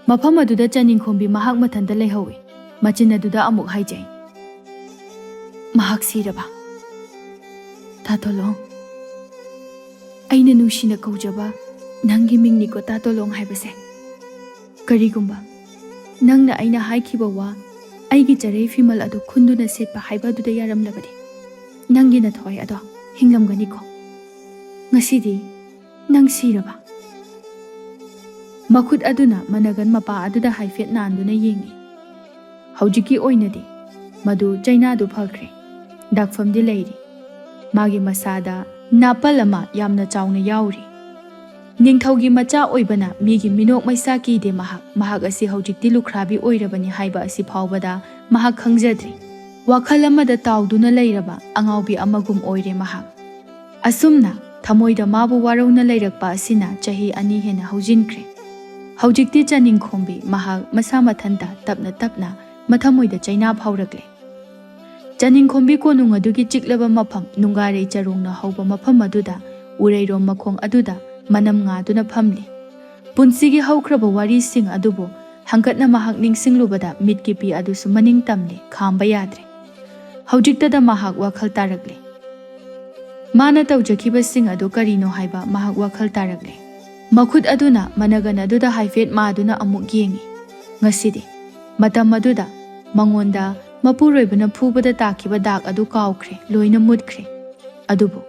ꯃꯐꯝ ꯑꯗꯨꯗ ꯆꯅꯤꯡꯈꯣꯝꯕꯤ ꯃꯍꯥꯛ ꯃꯊꯟꯇ ꯂꯩꯍꯧꯏ꯫ ꯃꯆꯤꯟ ꯑꯗꯨꯗ ꯑꯃꯨꯛ ꯍꯥꯏꯖꯩ, "ꯃꯍꯥꯛ ꯁꯤꯔꯕ?" "ꯇꯥꯇꯣꯂꯣꯡ, ꯑꯩꯅ ꯅꯨꯡꯁꯤꯅ ꯀꯧꯖꯕ ꯅꯪꯒꯤ ꯃꯤꯡꯅꯤꯀꯣ ꯇꯥꯇꯣꯂꯣꯡ ꯍꯥꯏꯕꯁꯦ꯫ ꯀꯔꯤꯒꯨꯝꯕ ꯅꯪꯅ ꯑꯩꯅ ꯍꯥꯏꯈꯤꯕ ꯋꯥ, ꯑꯩꯒꯤ ꯆꯔꯩ ꯐꯤꯃꯜ ꯑꯗꯨ ꯈꯨꯟꯗꯨꯅ ꯁꯦꯠꯄ ꯍꯥꯏꯕ ꯑꯗꯨꯗ ꯌꯥꯔꯝꯂꯕꯗꯤ, ꯅꯪꯒꯤ ꯅꯊꯋꯥꯏ ꯑꯗꯣ ꯍꯤꯡꯂꯝꯒꯅꯤꯀꯣ꯫ ꯉꯁꯤꯗꯤ ꯅꯪ ꯁꯤꯔꯕ?" ꯃꯈꯨꯠ ꯑꯗꯨꯅ ꯃꯅꯒꯟ ꯃꯄꯥ ꯑꯗꯨꯗ ꯍꯥꯏꯐꯦꯠ ꯅꯥꯟꯗꯨꯅ ꯌꯦꯡꯏ꯫ ꯍꯧꯖꯤꯛꯀꯤ ꯑꯣꯏꯅꯗꯤ ꯃꯗꯨ ꯆꯩꯅꯥꯗꯨ ꯐꯈ꯭ꯔꯦ꯫ ꯗꯥꯛꯐꯝꯗꯤ ꯂꯩꯔꯤ꯫ ꯃꯥꯒꯤ ꯃꯁꯥꯗ ꯅꯥꯄꯜ ꯑꯃ ꯌꯥꯝꯅ ꯆꯥꯎꯅ ꯌꯥꯎꯔꯤ꯫ ꯅꯤꯡꯊꯧꯒꯤ ꯃꯆꯥ ꯑꯣꯏꯕꯅ ꯃꯤꯒꯤ ꯃꯤꯅꯣꯛ ꯃꯩꯁꯥ ꯀꯤꯗꯦ ꯃꯍꯥꯛ꯫ ꯃꯍꯥꯛ ꯑꯁꯤ ꯍꯧꯖꯤꯛꯇꯤ ꯂꯨꯈ꯭ꯔꯥꯕꯤ ꯑꯣꯏꯔꯕꯅꯤ ꯍꯥꯏꯕ ꯑꯁꯤ ꯐꯥꯎꯕꯗ ꯃꯍꯥꯛ ꯈꯪꯖꯗ꯭ꯔꯤ꯫ ꯋꯥꯈꯜ ꯑꯃꯗ ꯇꯥꯎꯗꯨꯅ ꯂꯩꯔꯕ ꯑꯉꯥꯎꯕꯤ ꯑꯃꯒꯨꯝ ꯑꯣꯏꯔꯦ ꯃꯍꯥꯛ꯫ ꯑꯁꯨꯝꯅ ꯊꯃꯣꯏꯗ ꯃꯥꯕꯨ ꯋꯥꯔꯧꯅ ꯂꯩꯔꯛꯄ ꯑꯁꯤꯅ ꯆꯍꯤ ꯑꯅꯤ ꯍꯦꯟꯅ ꯍꯧꯖꯤꯟꯈ꯭ꯔꯦ꯫ ꯍꯧꯖꯤꯛꯇꯤ ꯆꯅꯤꯡꯈꯣꯝꯕꯤ ꯃꯍꯥꯛ ꯃꯁꯥ ꯃꯊꯟꯇ ꯇꯞꯅ ꯇꯞꯅ ꯃꯊꯃꯣꯏꯗ ꯆꯩꯅꯥ ꯐꯥꯎꯔꯛꯂꯦ꯫ ꯆꯅꯤꯡꯈꯣꯝꯕꯤ ꯀꯣꯅꯨꯡ ꯑꯗꯨꯒꯤ ꯆꯤꯛꯂꯕ ꯃꯐꯝ, ꯅꯨꯡꯒꯥꯔꯩ ꯆꯔꯣꯡꯅ ꯍꯧꯕ ꯃꯐꯝ ꯑꯗꯨꯗ, ꯎꯔꯩꯔꯣꯝ ꯃꯈꯣꯡ ꯑꯗꯨꯗ ꯃꯅꯝ ꯉꯥꯗꯨꯅ ꯐꯝꯂꯤ꯫ ꯄꯨꯟꯁꯤꯒꯤ ꯍꯧꯈ꯭ꯔꯕ ꯋꯥꯔꯤꯁꯤꯡ ꯑꯗꯨꯕꯨ ꯍꯪꯒꯠꯅ ꯃꯍꯥꯛ ꯅꯤꯡꯁꯤꯡꯂꯨꯕꯗ ꯃꯤꯠꯀꯤ ꯄꯤ ꯑꯗꯨꯁꯨ ꯃꯅꯤꯡ ꯇꯝꯂꯤ, ꯈꯥꯝꯕ ꯌꯥꯗ꯭ꯔꯦ꯫ ꯍꯧꯖꯤꯛꯇꯗ ꯃꯍꯥꯛ ꯋꯥꯈꯜ ꯇꯥꯔꯛꯂꯦ꯫ ꯃꯥꯅ ꯇꯧꯖꯈꯤꯕꯁꯤꯡ ꯑꯗꯨ ꯀꯔꯤꯅꯣ ꯍꯥꯏꯕ ꯃꯍꯥꯛ ꯋꯥꯈꯜ ꯇꯥꯔꯛꯂꯦ꯫ ꯃꯈꯨꯠ ꯑꯗꯨꯅ ꯃꯅꯒꯟ ꯑꯗꯨꯗ ꯍꯥꯏꯐꯦꯠ ꯃꯥꯗꯨꯅ ꯑꯃꯨꯛ ꯌꯦꯡꯏ꯫ ꯉꯁꯤꯗꯤ, ꯃꯇꯝ ꯑꯗꯨꯗ ꯃꯉꯣꯟꯗ ꯃꯄꯨꯔꯣꯏꯕꯅ ꯐꯨꯕꯗ ꯇꯥꯈꯤꯕ ꯗꯥꯛ ꯑꯗꯨ ꯀꯥꯎꯈ꯭ꯔꯦ, ꯂꯣꯏꯅ ꯃꯨꯠꯈ꯭ꯔꯦ꯫ ꯑꯗꯨꯕꯨ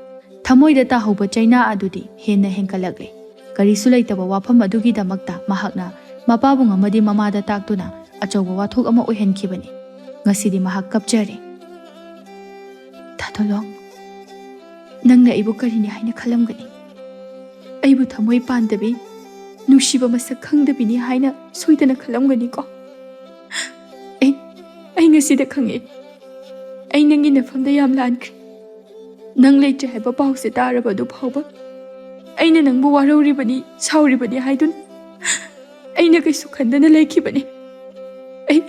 ꯊꯃꯣꯏꯗ ꯇꯥꯍꯧꯕ ꯆꯩꯅꯥ ꯑꯗꯨꯗꯤ ꯍꯦꯟꯅ ꯍꯦꯟꯒꯠꯂꯛꯂꯦ꯫ ꯀꯔꯤꯁꯨ ꯂꯩꯇꯕ ꯋꯥꯐꯝ ꯑꯗꯨꯒꯤꯗꯃꯛꯇ ꯃꯍꯥꯛꯅ ꯃꯄꯥꯕꯨꯡ ꯑꯃꯗꯤ ꯃꯃꯥꯗ ꯇꯥꯛꯇꯨꯅ ꯑꯆꯧꯕ ꯋꯥꯊꯣꯛ ꯑꯃ ꯑꯣꯏꯍꯟꯈꯤꯕꯅꯤ꯫ ꯉꯁꯤꯗꯤ ꯃꯍꯥꯛ ꯀꯞꯆꯔꯦ꯫ "ꯊꯥꯗꯣꯂꯣꯡ, ꯅꯪꯅ ꯑꯩꯕꯨ ꯀꯔꯤꯅꯤ ꯍꯥꯏꯅ ꯈꯜꯂꯝꯒꯅꯤ? ꯑꯩꯕꯨ ꯊꯃꯣꯏ ꯄꯥꯟꯗꯕꯤ, ꯅꯨꯡꯁꯤꯕ ꯃꯁꯛ ꯈꯪꯗꯕꯤꯅꯤ ꯍꯥꯏꯅ ꯁꯣꯏꯗꯅ ꯈꯜꯂꯝꯒꯅꯤꯀꯣ? ꯑꯩ, ꯑꯩ ꯉꯁꯤꯗ ꯈꯪꯉꯦ꯫ ꯑꯩ ꯅꯪꯒꯤ ꯅꯐꯝꯗ ꯌꯥꯝ ꯂꯥꯟꯈ꯭ꯔꯦ꯫ ꯅꯪ ꯂꯩꯇ꯭ꯔꯦ ꯍꯥꯏꯕ ꯄꯥꯎꯁꯦ ꯇꯥꯔꯕ ꯑꯗꯨ ꯐꯥꯎꯕ ꯑꯩꯅ ꯅꯪꯕꯨ ꯋꯥꯔꯧꯔꯤꯕꯅꯤ, ꯁꯥꯎꯔꯤꯕꯅꯤ ꯍꯥꯏꯗꯨꯅ ꯑꯩꯅ ꯀꯩꯁꯨ ꯈꯟꯗꯅ ꯂꯩꯈꯤꯕꯅꯤ꯫ ꯑꯩ,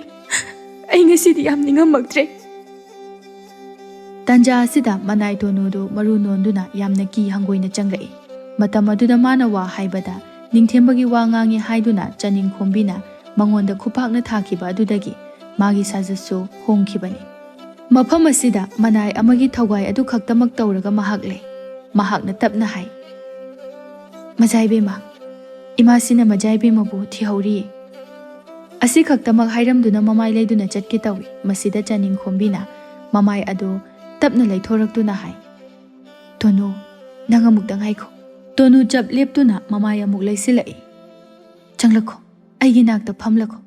ꯑꯩ ꯉꯁꯤꯗꯤ ꯌꯥꯝ ꯅꯤꯡꯉꯝꯃꯛꯇ꯭ꯔꯦ꯫" ꯇꯥꯟꯖꯥ ꯑꯁꯤꯗ ꯃꯅꯥꯏ ꯇꯣꯅꯨꯗꯨ ꯃꯔꯨ ꯅꯣꯟꯗꯨꯅ ꯌꯥꯝꯅ ꯀꯤ ꯍꯪꯒꯣꯏꯅ ꯆꯪꯂꯛꯏ꯫ ꯃꯇꯝ ꯑꯗꯨꯗ ꯃꯥꯅ ꯋꯥ ꯍꯥꯏꯕꯗ ꯅꯤꯡꯊꯦꯝꯕꯒꯤ ꯋꯥ ꯉꯥꯡꯉꯤ ꯍꯥꯏꯗꯨꯅ ꯆꯅꯤꯡꯈꯣꯝꯕꯤꯅ ꯃꯉꯣꯟꯗ ꯈꯨꯄꯥꯛꯅ ꯊꯥꯈꯤꯕ ꯑꯗꯨꯗꯒꯤ ꯃꯥꯒꯤ ꯁꯥꯖꯠꯁꯨ ꯍꯣꯡꯈꯤꯕꯅꯤ꯫ ꯃꯐꯝ ꯑꯁꯤꯗ ꯃꯅꯥꯏ ꯑꯃꯒꯤ ꯊꯧꯒꯥꯏ ꯑꯗꯨ ꯈꯛꯇꯃꯛ ꯇꯧꯔꯒ ꯃꯍꯥꯛ ꯂꯩ꯫ ꯃꯍꯥꯛꯅ ꯇꯞꯅ ꯍꯥꯏ, "ꯃꯖꯥꯏꯕꯦꯝꯃ, ꯏꯃꯥꯁꯤꯅ ꯃꯖꯥꯏꯕꯦꯝꯃꯕꯨ ꯊꯤꯍꯧꯔꯤꯌꯦ꯫" ꯑꯁꯤ ꯈꯛꯇꯃꯛ ꯍꯥꯏꯔꯝꯗꯨꯅ ꯃꯃꯥꯏ ꯂꯩꯗꯨꯅ ꯆꯠꯀꯦ ꯇꯧꯏ꯫ ꯃꯁꯤꯗ ꯆꯅꯤꯡꯈꯣꯝꯕꯤꯅ ꯃꯃꯥꯏ ꯑꯗꯨ ꯇꯞꯅ ꯂꯩꯊꯣꯔꯛꯇꯨꯅ ꯍꯥꯏ, "ꯇꯣꯅꯨ, ꯅꯪ ꯑꯃꯨꯛꯇ ꯉꯥꯏꯈꯣ꯫" ꯇꯣꯅꯨ ꯆꯞ ꯂꯦꯞꯇꯨꯅ ꯃꯃꯥꯏ ꯑꯃꯨꯛ ꯂꯩꯁꯤꯜꯂꯛꯏ꯫ "ꯆꯪꯂꯛꯈꯣ, ꯑꯩꯒꯤ ꯅꯥꯛꯇ ꯐꯝꯂꯈꯣ꯫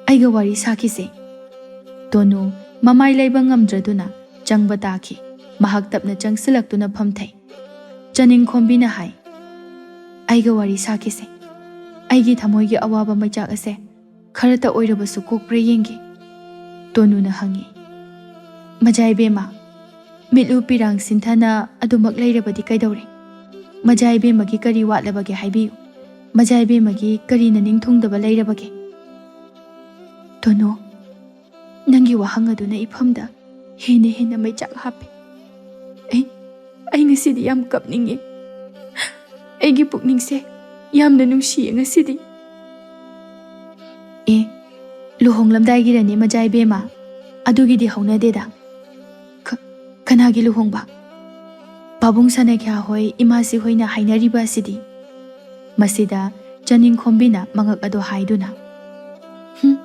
ꯑꯩꯒ ꯋꯥꯔꯤ ꯁꯥꯈꯤꯁꯦ꯫" ꯇꯣꯅꯨ ꯃꯃꯥꯏ ꯂꯩꯕ ꯉꯝꯗ꯭ꯔꯗꯨꯅ ꯆꯪꯕ ꯇꯥꯈꯤ꯫ ꯃꯍꯥꯛ ꯇꯞꯅ ꯆꯪꯁꯤꯜꯂꯛꯇꯨꯅ ꯐꯝꯊꯩ꯫ ꯆꯅꯤꯡꯈꯣꯝꯕꯤꯅ ꯍꯥꯏ, "ꯑꯩꯒ ꯋꯥꯔꯤ ꯁꯥꯈꯤꯁꯦ꯫ ꯑꯩꯒꯤ ꯊꯃꯣꯏꯒꯤ ꯑꯋꯥꯕ ꯃꯩꯆꯥꯛ ꯑꯁꯦ ꯈꯔꯇ ꯑꯣꯏꯔꯕꯁꯨ ꯀꯣꯛꯄ꯭ꯔꯥ ꯌꯦꯡꯒꯦ꯫" ꯇꯣꯅꯨꯅ ꯍꯪꯉꯤ꯫ "ꯃꯖꯥꯏꯕꯦꯝꯃ, ꯃꯤꯠꯂꯨ ꯄꯤꯔꯥꯡ ꯁꯤꯟꯊꯅ ꯑꯗꯨꯃꯛ ꯂꯩꯔꯕꯗꯤ ꯀꯩꯗꯧꯔꯦ? ꯃꯖꯥꯏꯕꯦꯝꯃꯒꯤ ꯀꯔꯤ ꯋꯥꯠꯂꯕꯒꯦ ꯍꯥꯏꯕꯤꯌꯨ꯫ ꯃꯖꯥꯏꯕꯦꯝꯃꯒꯤ ꯀꯔꯤꯅ ꯅꯤꯡꯊꯨꯡꯗꯕ ꯂꯩꯔꯕꯒꯦ?" "ꯇꯣꯅꯨ, ꯅꯪꯒꯤ ꯋꯥꯍꯪ ꯑꯗꯨꯅ ꯏꯐꯝꯗ ꯍꯦꯟꯅ ꯍꯦꯟꯅ ꯃꯩꯆꯥꯛ ꯍꯥꯞꯄꯦ꯫ ꯑꯩ, ꯑꯩ ꯉꯁꯤꯗꯤ ꯌꯥꯝ ꯀꯞꯅꯤꯡꯉꯦ꯫ ꯑꯩꯒꯤ ꯄꯨꯛꯅꯤꯡꯁꯦ ꯌꯥꯝꯅ ꯅꯨꯡꯁꯤꯌꯦ ꯉꯁꯤꯗꯤ꯫" "ꯑꯦ, ꯂꯨꯍꯣꯡꯂꯝꯗꯥꯏꯒꯤꯔꯅꯦ ꯃꯖꯥꯏꯕꯦꯝꯃ? ꯑꯗꯨꯒꯤꯗꯤ ꯍꯧꯅꯗꯦꯗ꯫" "ꯀ-, ꯀꯅꯥꯒꯤ ꯂꯨꯍꯣꯡꯕ? ꯄꯥꯕꯨꯡ ꯁꯅꯥꯈ꯭ꯌꯥ ꯍꯣꯏ, ꯏꯃꯥꯁꯤ ꯍꯣꯏꯅ ꯍꯥꯏꯅꯔꯤꯕ ꯑꯁꯤꯗꯤ?" ꯃꯁꯤꯗ ꯆꯅꯤꯡꯈꯣꯝꯕꯤꯅ ꯃꯉꯛ ꯑꯗꯨ ꯍꯥꯏꯗꯨꯅ, "ꯍꯨꯝ,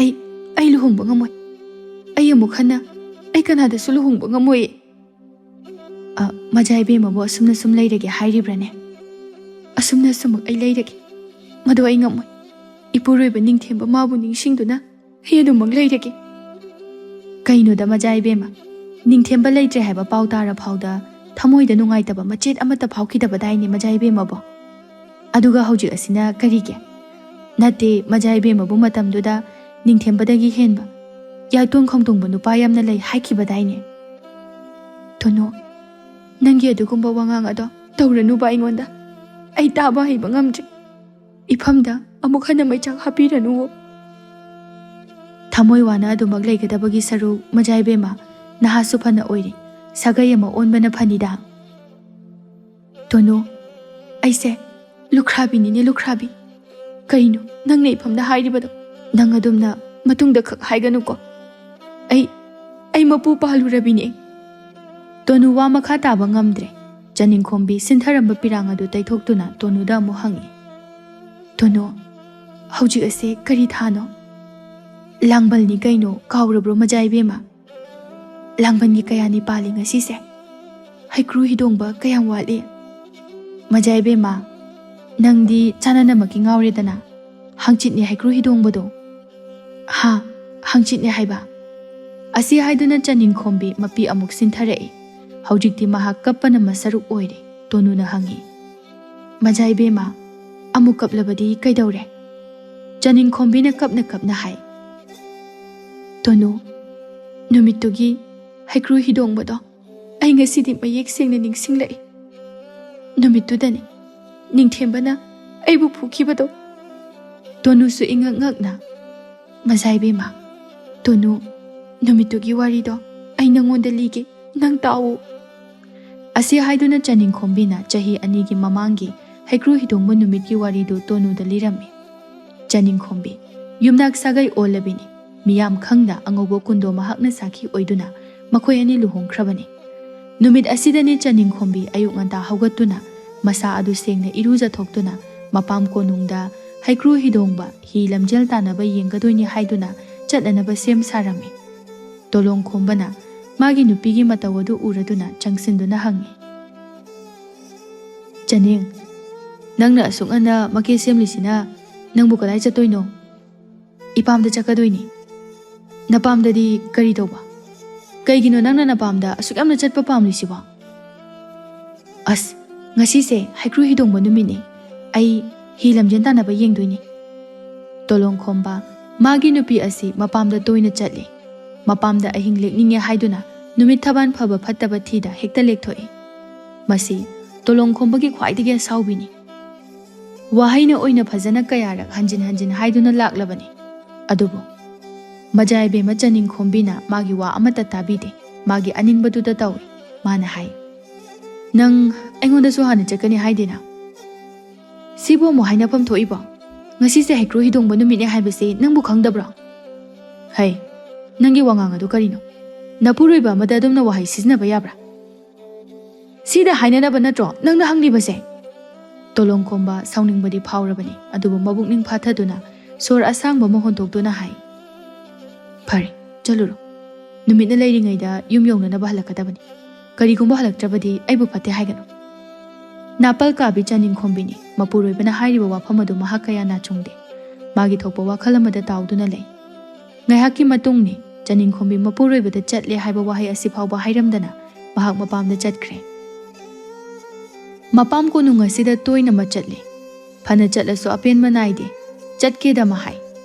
ꯑꯩ, ꯑꯩ ꯂꯨꯍꯣꯡꯕ ꯉꯝꯃꯣꯏ꯫ ꯑꯩ ꯑꯃꯨꯛ ꯍꯟꯅ ꯑꯩ ꯀꯅꯥꯗꯁꯨ ꯂꯨꯍꯣꯡꯕ ꯉꯝꯃꯣꯏ꯫" "ꯑ, ꯃꯖꯥꯏꯕꯦꯝꯃꯕꯨ ꯑꯁꯨꯝꯅ ꯁꯨꯝ ꯂꯩꯔꯒꯦ ꯍꯥꯏꯔꯤꯕ꯭ꯔꯥꯅꯦ?" "ꯑꯁꯨꯝꯅ ꯁꯨꯝꯃꯛ ꯑꯩ ꯂꯩꯔꯒꯦ꯫ ꯃꯗꯨ ꯑꯩ ꯉꯝꯃꯣꯏ꯫ ꯏꯄꯨꯔꯣꯏꯕ ꯅꯤꯡꯊꯦꯝꯕ ꯃꯥꯕꯨ ꯅꯤꯡꯁꯤꯡꯗꯨꯅ ꯑꯩ ꯑꯗꯨꯃꯛ ꯂꯩꯔꯒꯦ꯫" "ꯀꯩꯅꯣꯗ ꯃꯖꯥ ꯏꯕꯦꯝꯃ, ꯅꯤꯡꯊꯦꯝꯕ ꯂꯩꯇ꯭ꯔꯦ ꯍꯥꯏꯕ ꯄꯥꯎ ꯇꯥꯔ ꯐꯥꯎꯗ ꯊꯃꯣꯏꯗ ꯅꯨꯡꯉꯥꯏꯇꯕ ꯃꯆꯦꯠ ꯑꯃꯠꯇ ꯐꯥꯎꯈꯤꯗꯕꯗꯥꯏꯅꯦ ꯃꯖꯥ ꯏꯕꯦꯝꯃꯕꯣ? ꯑꯗꯨꯒ ꯍꯧꯖꯤꯛ ꯑꯁꯤꯅ ꯀꯔꯤꯒꯤ? ꯅꯠꯇꯦ, ꯃꯖꯥ ꯏꯕꯦꯝꯃꯕꯨ ꯃꯇꯝꯗꯨꯗ ꯅꯤꯡꯊꯦꯝꯕꯗꯒꯤ ꯍꯦꯟꯕ ꯌꯥꯏꯇꯣꯟ ꯈꯣꯡꯗꯣꯡꯕ ꯅꯨꯄꯥ ꯌꯥꯝꯅ ꯂꯩ ꯍꯥꯏꯈꯤꯕꯗꯥꯏꯅꯦ?" "ꯇꯣꯅꯨ, ꯅꯪꯒꯤ ꯑꯗꯨꯒꯨꯝꯕ ꯋꯥꯉꯥꯡ ꯑꯗꯣ ꯇꯧꯔꯅꯨꯕ ꯑꯩꯉꯣꯟꯗ꯫ ꯑꯩ ꯇꯥꯕ ꯍꯩꯕ ꯉꯝꯗ꯭ꯔꯦ꯫ ꯏꯐꯝꯗ ꯑꯃꯨꯛ ꯍꯟꯅ ꯃꯩꯆꯥꯛ ꯍꯥꯞꯄꯤꯔꯅꯨꯋꯣ꯫ ꯊꯃꯣꯏ ꯋꯥꯅ ꯑꯗꯨꯃꯛ ꯂꯩꯒꯗꯕꯒꯤ ꯁꯔꯨꯛ, ꯃꯖꯥ ꯏꯕꯦꯝꯃ, ꯅꯍꯥꯁꯨ ꯐꯅ ꯑꯣꯏꯔꯤ, ꯁꯥꯒꯩ ꯑꯃ ꯑꯣꯟꯕꯅ ꯐꯅꯤꯗ꯫" "ꯇꯣꯅꯨ, ꯑꯩꯁꯦ ꯂꯨꯈ꯭ꯔꯥꯕꯤꯅꯤꯅꯦ, ꯂꯨꯈ꯭ꯔꯥꯕꯤ꯫ ꯀꯩꯅꯣ ꯅꯪꯅ ꯏꯐꯝꯗ ꯍꯥꯏꯔꯤꯕꯗꯣ? ꯅꯪ ꯑꯗꯨꯝꯅ ꯃꯇꯨꯡꯗ ꯈꯛ ꯍꯥꯏꯒꯅꯨꯀꯣ꯫ ꯑꯩ, ꯑꯩ ꯃꯄꯨ ꯄꯥꯜꯂꯨꯔꯕꯤꯅꯦ꯫" ꯇꯣꯅꯨ ꯋꯥ ꯃꯈꯥ ꯇꯥꯕ ꯉꯝꯗ꯭ꯔꯦ꯫ ꯆꯅꯤꯡꯈꯣꯝꯕꯤ ꯁꯤꯟꯊꯔꯝꯕ ꯄꯤꯔꯥꯡ ꯑꯗꯨ ꯇꯩꯊꯣꯛꯇꯨꯅ ꯇꯣꯅꯨꯗ ꯑꯃꯨꯛ ꯍꯪꯉꯤ, "ꯇꯣꯅꯨ, ꯍꯧꯖꯤꯛ ꯑꯁꯦ ꯀꯔꯤ ꯊꯥꯅꯣ?" "ꯂꯥꯡꯕꯜꯅꯤ ꯀꯩꯅꯣ, ꯀꯥꯎꯔꯕ꯭ꯔꯣ ꯃꯖꯥ ꯏꯕꯦꯝꯃ? ꯂꯥꯡꯕꯜꯒꯤ ꯀꯌꯥꯅꯤ ꯄꯥꯜꯂꯤ ꯉꯁꯤꯁꯦ? ꯍꯩꯀ꯭ꯔꯨ ꯍꯤꯗꯣꯡꯕ ꯀꯌꯥꯝ ꯋꯥꯠꯂꯤ?" "ꯃꯖꯥ ꯏꯕꯦꯝꯃ, ꯅꯪꯗꯤ ꯆꯥꯅꯅꯃꯛꯀꯤ ꯉꯥꯎꯔꯦꯗꯅ꯫ ꯍꯥꯡꯆꯤꯠꯅꯦ ꯍꯩꯀ꯭ꯔꯨ ꯍꯤꯗꯣꯡꯕꯗꯣ꯫" "ꯍꯥ, ꯍꯥꯡꯆꯤꯠꯅꯦ ꯍꯥꯏꯕ?" ꯑꯁꯤ ꯍꯥꯏꯗꯨꯅ ꯆꯅꯤꯡꯈꯣꯝꯕꯤ ꯃꯄꯤ ꯑꯃꯨꯛ ꯁꯤꯟꯊꯔꯛꯏ꯫ ꯍꯧꯖꯤꯛꯇꯤ ꯃꯍꯥꯛ ꯀꯞꯄꯅ ꯃꯁꯔꯨꯛ ꯑꯣꯏꯔꯦ꯫ ꯇꯣꯅꯨꯅ ꯍꯪꯉꯤ, "ꯃꯖꯥ ꯏꯕꯦꯝꯃ, ꯑꯃꯨꯛ ꯀꯞꯂꯕꯗꯤ ꯀꯩꯗꯧꯔꯦ?" ꯆꯅꯤꯡꯈꯣꯝꯕꯤꯅ ꯀꯞꯅ ꯀꯞꯅ ꯍꯥꯏ, "ꯇꯣꯅꯨ, ꯅꯨꯃꯤꯠꯇꯨꯒꯤ ꯍꯩꯀ꯭ꯔꯨ ꯍꯤꯗꯣꯡꯕꯗꯣ ꯑꯩ ꯉꯁꯤꯗꯤ ꯃꯌꯦꯛ ꯁꯦꯡꯅ ꯅꯤꯡꯁꯤꯡꯂꯛꯏ꯫ ꯅꯨꯃꯤꯠꯇꯨꯗꯅꯤ ꯅꯤꯡꯊꯦꯝꯕꯅ ꯑꯩꯕꯨ ꯐꯨꯈꯤꯕꯗꯣ꯫" ꯇꯣꯅꯨꯁꯨ ꯏꯉꯛ ꯉꯛꯅ, "ꯃꯖꯥ ꯏꯕꯦꯝꯃ, ꯇꯣꯅꯨ, ꯅꯨꯃꯤꯠꯇꯨꯒꯤ ꯋꯥꯔꯤꯗꯣ ꯑꯩ ꯅꯉꯣꯟꯗ ꯂꯤꯒꯦ, ꯅꯪ ꯇꯥꯎꯑꯣ꯫" ꯑꯁꯤ ꯍꯥꯏꯗꯨꯅ ꯆꯅꯤꯡꯈꯣꯝꯕꯤꯅ ꯆꯍꯤ ꯑꯅꯤꯒꯤ ꯃꯃꯥꯡꯒꯤ ꯍꯩꯀ꯭ꯔꯨ ꯍꯤꯗꯣꯡꯕ ꯅꯨꯃꯤꯠꯀꯤ ꯋꯥꯔꯤꯗꯨ ꯇꯣꯅꯨꯗ ꯂꯤꯔꯝꯃꯤ꯫ ꯆꯅꯤꯡꯈꯣꯝꯕꯤ ꯌꯨꯝꯅꯥꯛ ꯁꯥꯒꯩ ꯑꯣꯜꯂꯕꯤꯅꯤ꯫ ꯃꯤꯌꯥꯝ ꯈꯪꯗ ꯑꯉꯧꯕ ꯀꯨꯟꯗꯣ ꯃꯍꯥꯛꯅ ꯁꯥꯈꯤ ꯑꯣꯏꯗꯨꯅ ꯃꯈꯣꯏ ꯑꯅꯤ ꯂꯨꯍꯣꯡꯈ꯭ꯔꯕꯅꯤ꯫ ꯅꯨꯃꯤꯠ ꯑꯁꯤꯗꯅꯤ ꯆꯅꯤꯡꯈꯣꯝꯕꯤ ꯑꯌꯨꯛ ꯉꯟꯇꯥ ꯍꯧꯒꯠꯇꯨꯅ ꯃꯁꯥ ꯑꯗꯨ ꯁꯦꯡꯅ ꯏꯔꯨꯖꯊꯣꯛꯇꯨꯅ ꯃꯄꯥꯝ ꯀꯣꯅꯨꯡꯗ ꯍꯩꯀ꯭ꯔꯨ ꯍꯤꯗꯣꯡꯕ ꯍꯤ ꯂꯝꯖꯦꯜ ꯇꯥꯟꯅꯕ ꯌꯦꯡꯒꯗꯣꯏꯅꯤ ꯍꯥꯏꯗꯨꯅ ꯆꯠꯅꯅꯕ ꯁꯦꯝ ꯁꯥꯔꯝꯃꯤ꯫ ꯇꯣꯂꯣꯡ ꯈꯣꯝꯕꯅ ꯃꯥꯒꯤ ꯅꯨꯄꯤꯒꯤ ꯃꯇꯧ ꯑꯗꯨ ꯎꯔꯗꯨꯅ ꯆꯪꯁꯤꯟꯗꯨꯅ ꯍꯪꯉꯤ, "ꯆꯅꯤꯡ, ꯅꯪꯅ ꯑꯁꯨꯛ ꯉꯟꯅ ꯃꯀꯦ ꯁꯦꯝꯂꯤꯁꯤꯅ ꯅꯪꯕꯨ ꯀꯗꯥꯏ ꯆꯠꯇꯣꯏꯅꯣ?" "ꯏꯄꯥꯝꯗ ꯆꯠꯀꯗꯣꯏꯅꯤ꯫" "ꯅꯄꯥꯝꯗꯗꯤ ꯀꯔꯤ ꯇꯧꯕ? ꯀꯩꯒꯤꯅꯣ ꯅꯪꯅ ꯅꯄꯥꯝꯗ ꯑꯁꯨꯛ ꯌꯥꯝꯅ ꯆꯠꯄ ꯄꯥꯝꯂꯤꯁꯤꯕꯣ?" "ꯑꯁ, ꯉꯁꯤꯁꯦ ꯍꯩꯀ꯭ꯔꯨ ꯍꯤꯗꯣꯡꯕ ꯅꯨꯃꯤꯠꯅꯤ꯫ ꯑꯩ ꯍꯤ ꯂꯝꯖꯦꯟ ꯇꯥꯟꯅꯕ ꯌꯦꯡꯗꯣꯏꯅꯤ꯫" ꯇꯣꯂꯣꯡꯈꯣꯝꯕ ꯃꯥꯒꯤ ꯅꯨꯄꯤ ꯑꯁꯤ ꯃꯄꯥꯝꯗ ꯇꯣꯏꯅ ꯆꯠꯂꯤ꯫ ꯃꯄꯥꯝꯗ ꯑꯍꯤꯡ ꯂꯦꯛꯅꯤꯡꯉꯦ ꯍꯥꯏꯗꯨꯅ ꯅꯨꯃꯤꯠ ꯊꯕꯥꯟ ꯐꯕ ꯐꯠꯇꯕ ꯊꯤꯗ ꯍꯦꯛꯇ ꯂꯦꯛꯊꯣꯛꯏ꯫ ꯃꯁꯤ ꯇꯣꯂꯣꯡꯈꯣꯝꯕꯒꯤ ꯈ꯭ꯋꯥꯏꯗꯒꯤ ꯑꯁꯥꯎꯕꯤꯅꯤ꯫ ꯋꯥꯍꯩꯅ ꯑꯣꯏꯅ ꯐꯖꯅ ꯀꯌꯥꯔꯛ ꯍꯟꯖꯤꯟ ꯍꯟꯖꯤꯟ ꯍꯥꯏꯗꯨꯅ ꯂꯥꯛꯂꯕꯅꯤ꯫ ꯑꯗꯨꯕꯨ ꯃꯖꯥ ꯏꯕꯦꯝꯃ ꯆꯅꯤꯡꯈꯣꯝꯕꯤꯅ ꯃꯥꯒꯤ ꯋꯥ ꯑꯃꯠꯇ ꯇꯥꯕꯤꯗꯦ꯫ ꯃꯥꯒꯤ ꯑꯅꯤꯡꯕꯗꯨꯗ ꯇꯧꯏ꯫ ꯃꯥꯅ ꯍꯥꯏ, "ꯅꯪ ꯑꯩꯉꯣꯟꯗꯁꯨ ꯍꯥꯟꯅ ꯆꯠꯀꯅꯤ ꯍꯥꯏꯗꯦꯅ? ꯁꯤꯕꯨ ꯑꯃꯨꯛ ꯍꯥꯏꯅꯐꯝ ꯊꯣꯛꯏꯕꯣ? ꯉꯁꯤꯁꯦ ꯍꯩꯀ꯭ꯔꯨ ꯍꯤꯗꯣꯡꯕ ꯅꯨꯃꯤꯠꯅꯦ ꯍꯥꯏꯕꯁꯤ ꯅꯪꯕꯨ ꯈꯪꯗꯕ꯭ꯔꯣ?" "ꯍꯩ, ꯅꯪꯒꯤ ꯋꯥꯉꯥꯡ ꯑꯗꯨ ꯀꯔꯤꯅꯣ? ꯅꯄꯨꯔꯣꯏꯕ ꯑꯃꯗ ꯑꯗꯨꯝꯅ ꯋꯥꯍꯩ ꯁꯤꯖꯤꯟꯅꯕ ꯌꯥꯕ꯭ꯔꯥ?" "ꯁꯤꯗ ꯍꯥꯏꯅꯅꯕ ꯅꯠꯇ꯭ꯔꯣ ꯅꯪꯅ ꯍꯪꯂꯤꯕꯁꯦ?" ꯇꯣꯂꯣꯡꯈꯣꯝꯕ ꯁꯥꯎꯅꯤꯡꯕꯗꯤ ꯐꯥꯎꯔꯕꯅꯤ, ꯑꯗꯨꯕꯨ ꯃꯕꯨꯛꯅꯤꯡ ꯐꯥꯊꯗꯨꯅ ꯁꯣꯔ ꯑꯁꯥꯡꯕ ꯑꯃ ꯍꯣꯟꯗꯣꯛꯇꯨꯅ ꯍꯥꯏ, "ꯐꯔꯦ, ꯆꯠꯂꯨꯔꯣ꯫ ꯅꯨꯃꯤꯠꯅ ꯂꯩꯔꯤꯉꯩꯗ ꯌꯨꯝ ꯌꯧꯅꯅꯕ ꯍꯜꯂꯛꯀꯗꯕꯅꯤ꯫ ꯀꯔꯤꯒꯨꯝꯕ ꯍꯜꯂꯛꯇ꯭ꯔꯕꯗꯤ ꯑꯩꯕꯨ ꯐꯠꯇꯦ ꯍꯥꯏꯒꯅꯨ꯫" ꯅꯥꯄꯜ ꯀꯥꯕꯤ ꯆꯅꯤꯡꯈꯣꯝꯕꯤꯅꯤ꯫ ꯃꯄꯨꯔꯣꯏꯕꯅ ꯍꯥꯏꯔꯤꯕ ꯋꯥꯐꯝ ꯑꯗꯨ ꯃꯍꯥꯛ ꯀꯌꯥ ꯅꯥꯆꯨꯡꯗꯦ꯫ ꯃꯥꯒꯤ ꯊꯣꯛꯄ ꯋꯥꯈꯜ ꯑꯃꯗ ꯇꯥꯎꯗꯨꯅ ꯂꯩ꯫ ꯉꯥꯏꯍꯥꯛꯀꯤ ꯃꯇꯨꯡꯅꯤ, ꯆꯅꯤꯡꯈꯣꯝꯕꯤ ꯃꯄꯨꯔꯣꯏꯕꯗ ꯆꯠꯂꯦ ꯍꯥꯏꯕ ꯋꯥꯍꯩ ꯑꯁꯤ ꯐꯥꯎꯕ ꯍꯥꯏꯔꯝꯗꯅ ꯃꯍꯥꯛ ꯃꯄꯥꯝꯗ ꯆꯠꯈ꯭ꯔꯦ꯫ ꯃꯄꯥꯝ ꯀꯣꯅꯨꯡ ꯑꯁꯤꯗ ꯇꯣꯏꯅ ꯃꯆꯠꯂꯤ꯫ ꯐꯅ ꯆꯠꯂꯁꯨ ꯑꯄꯦꯟꯕ ꯅꯥꯏꯗꯦ꯫ ꯆꯠꯀꯦꯗ ꯃꯍꯥꯏ꯫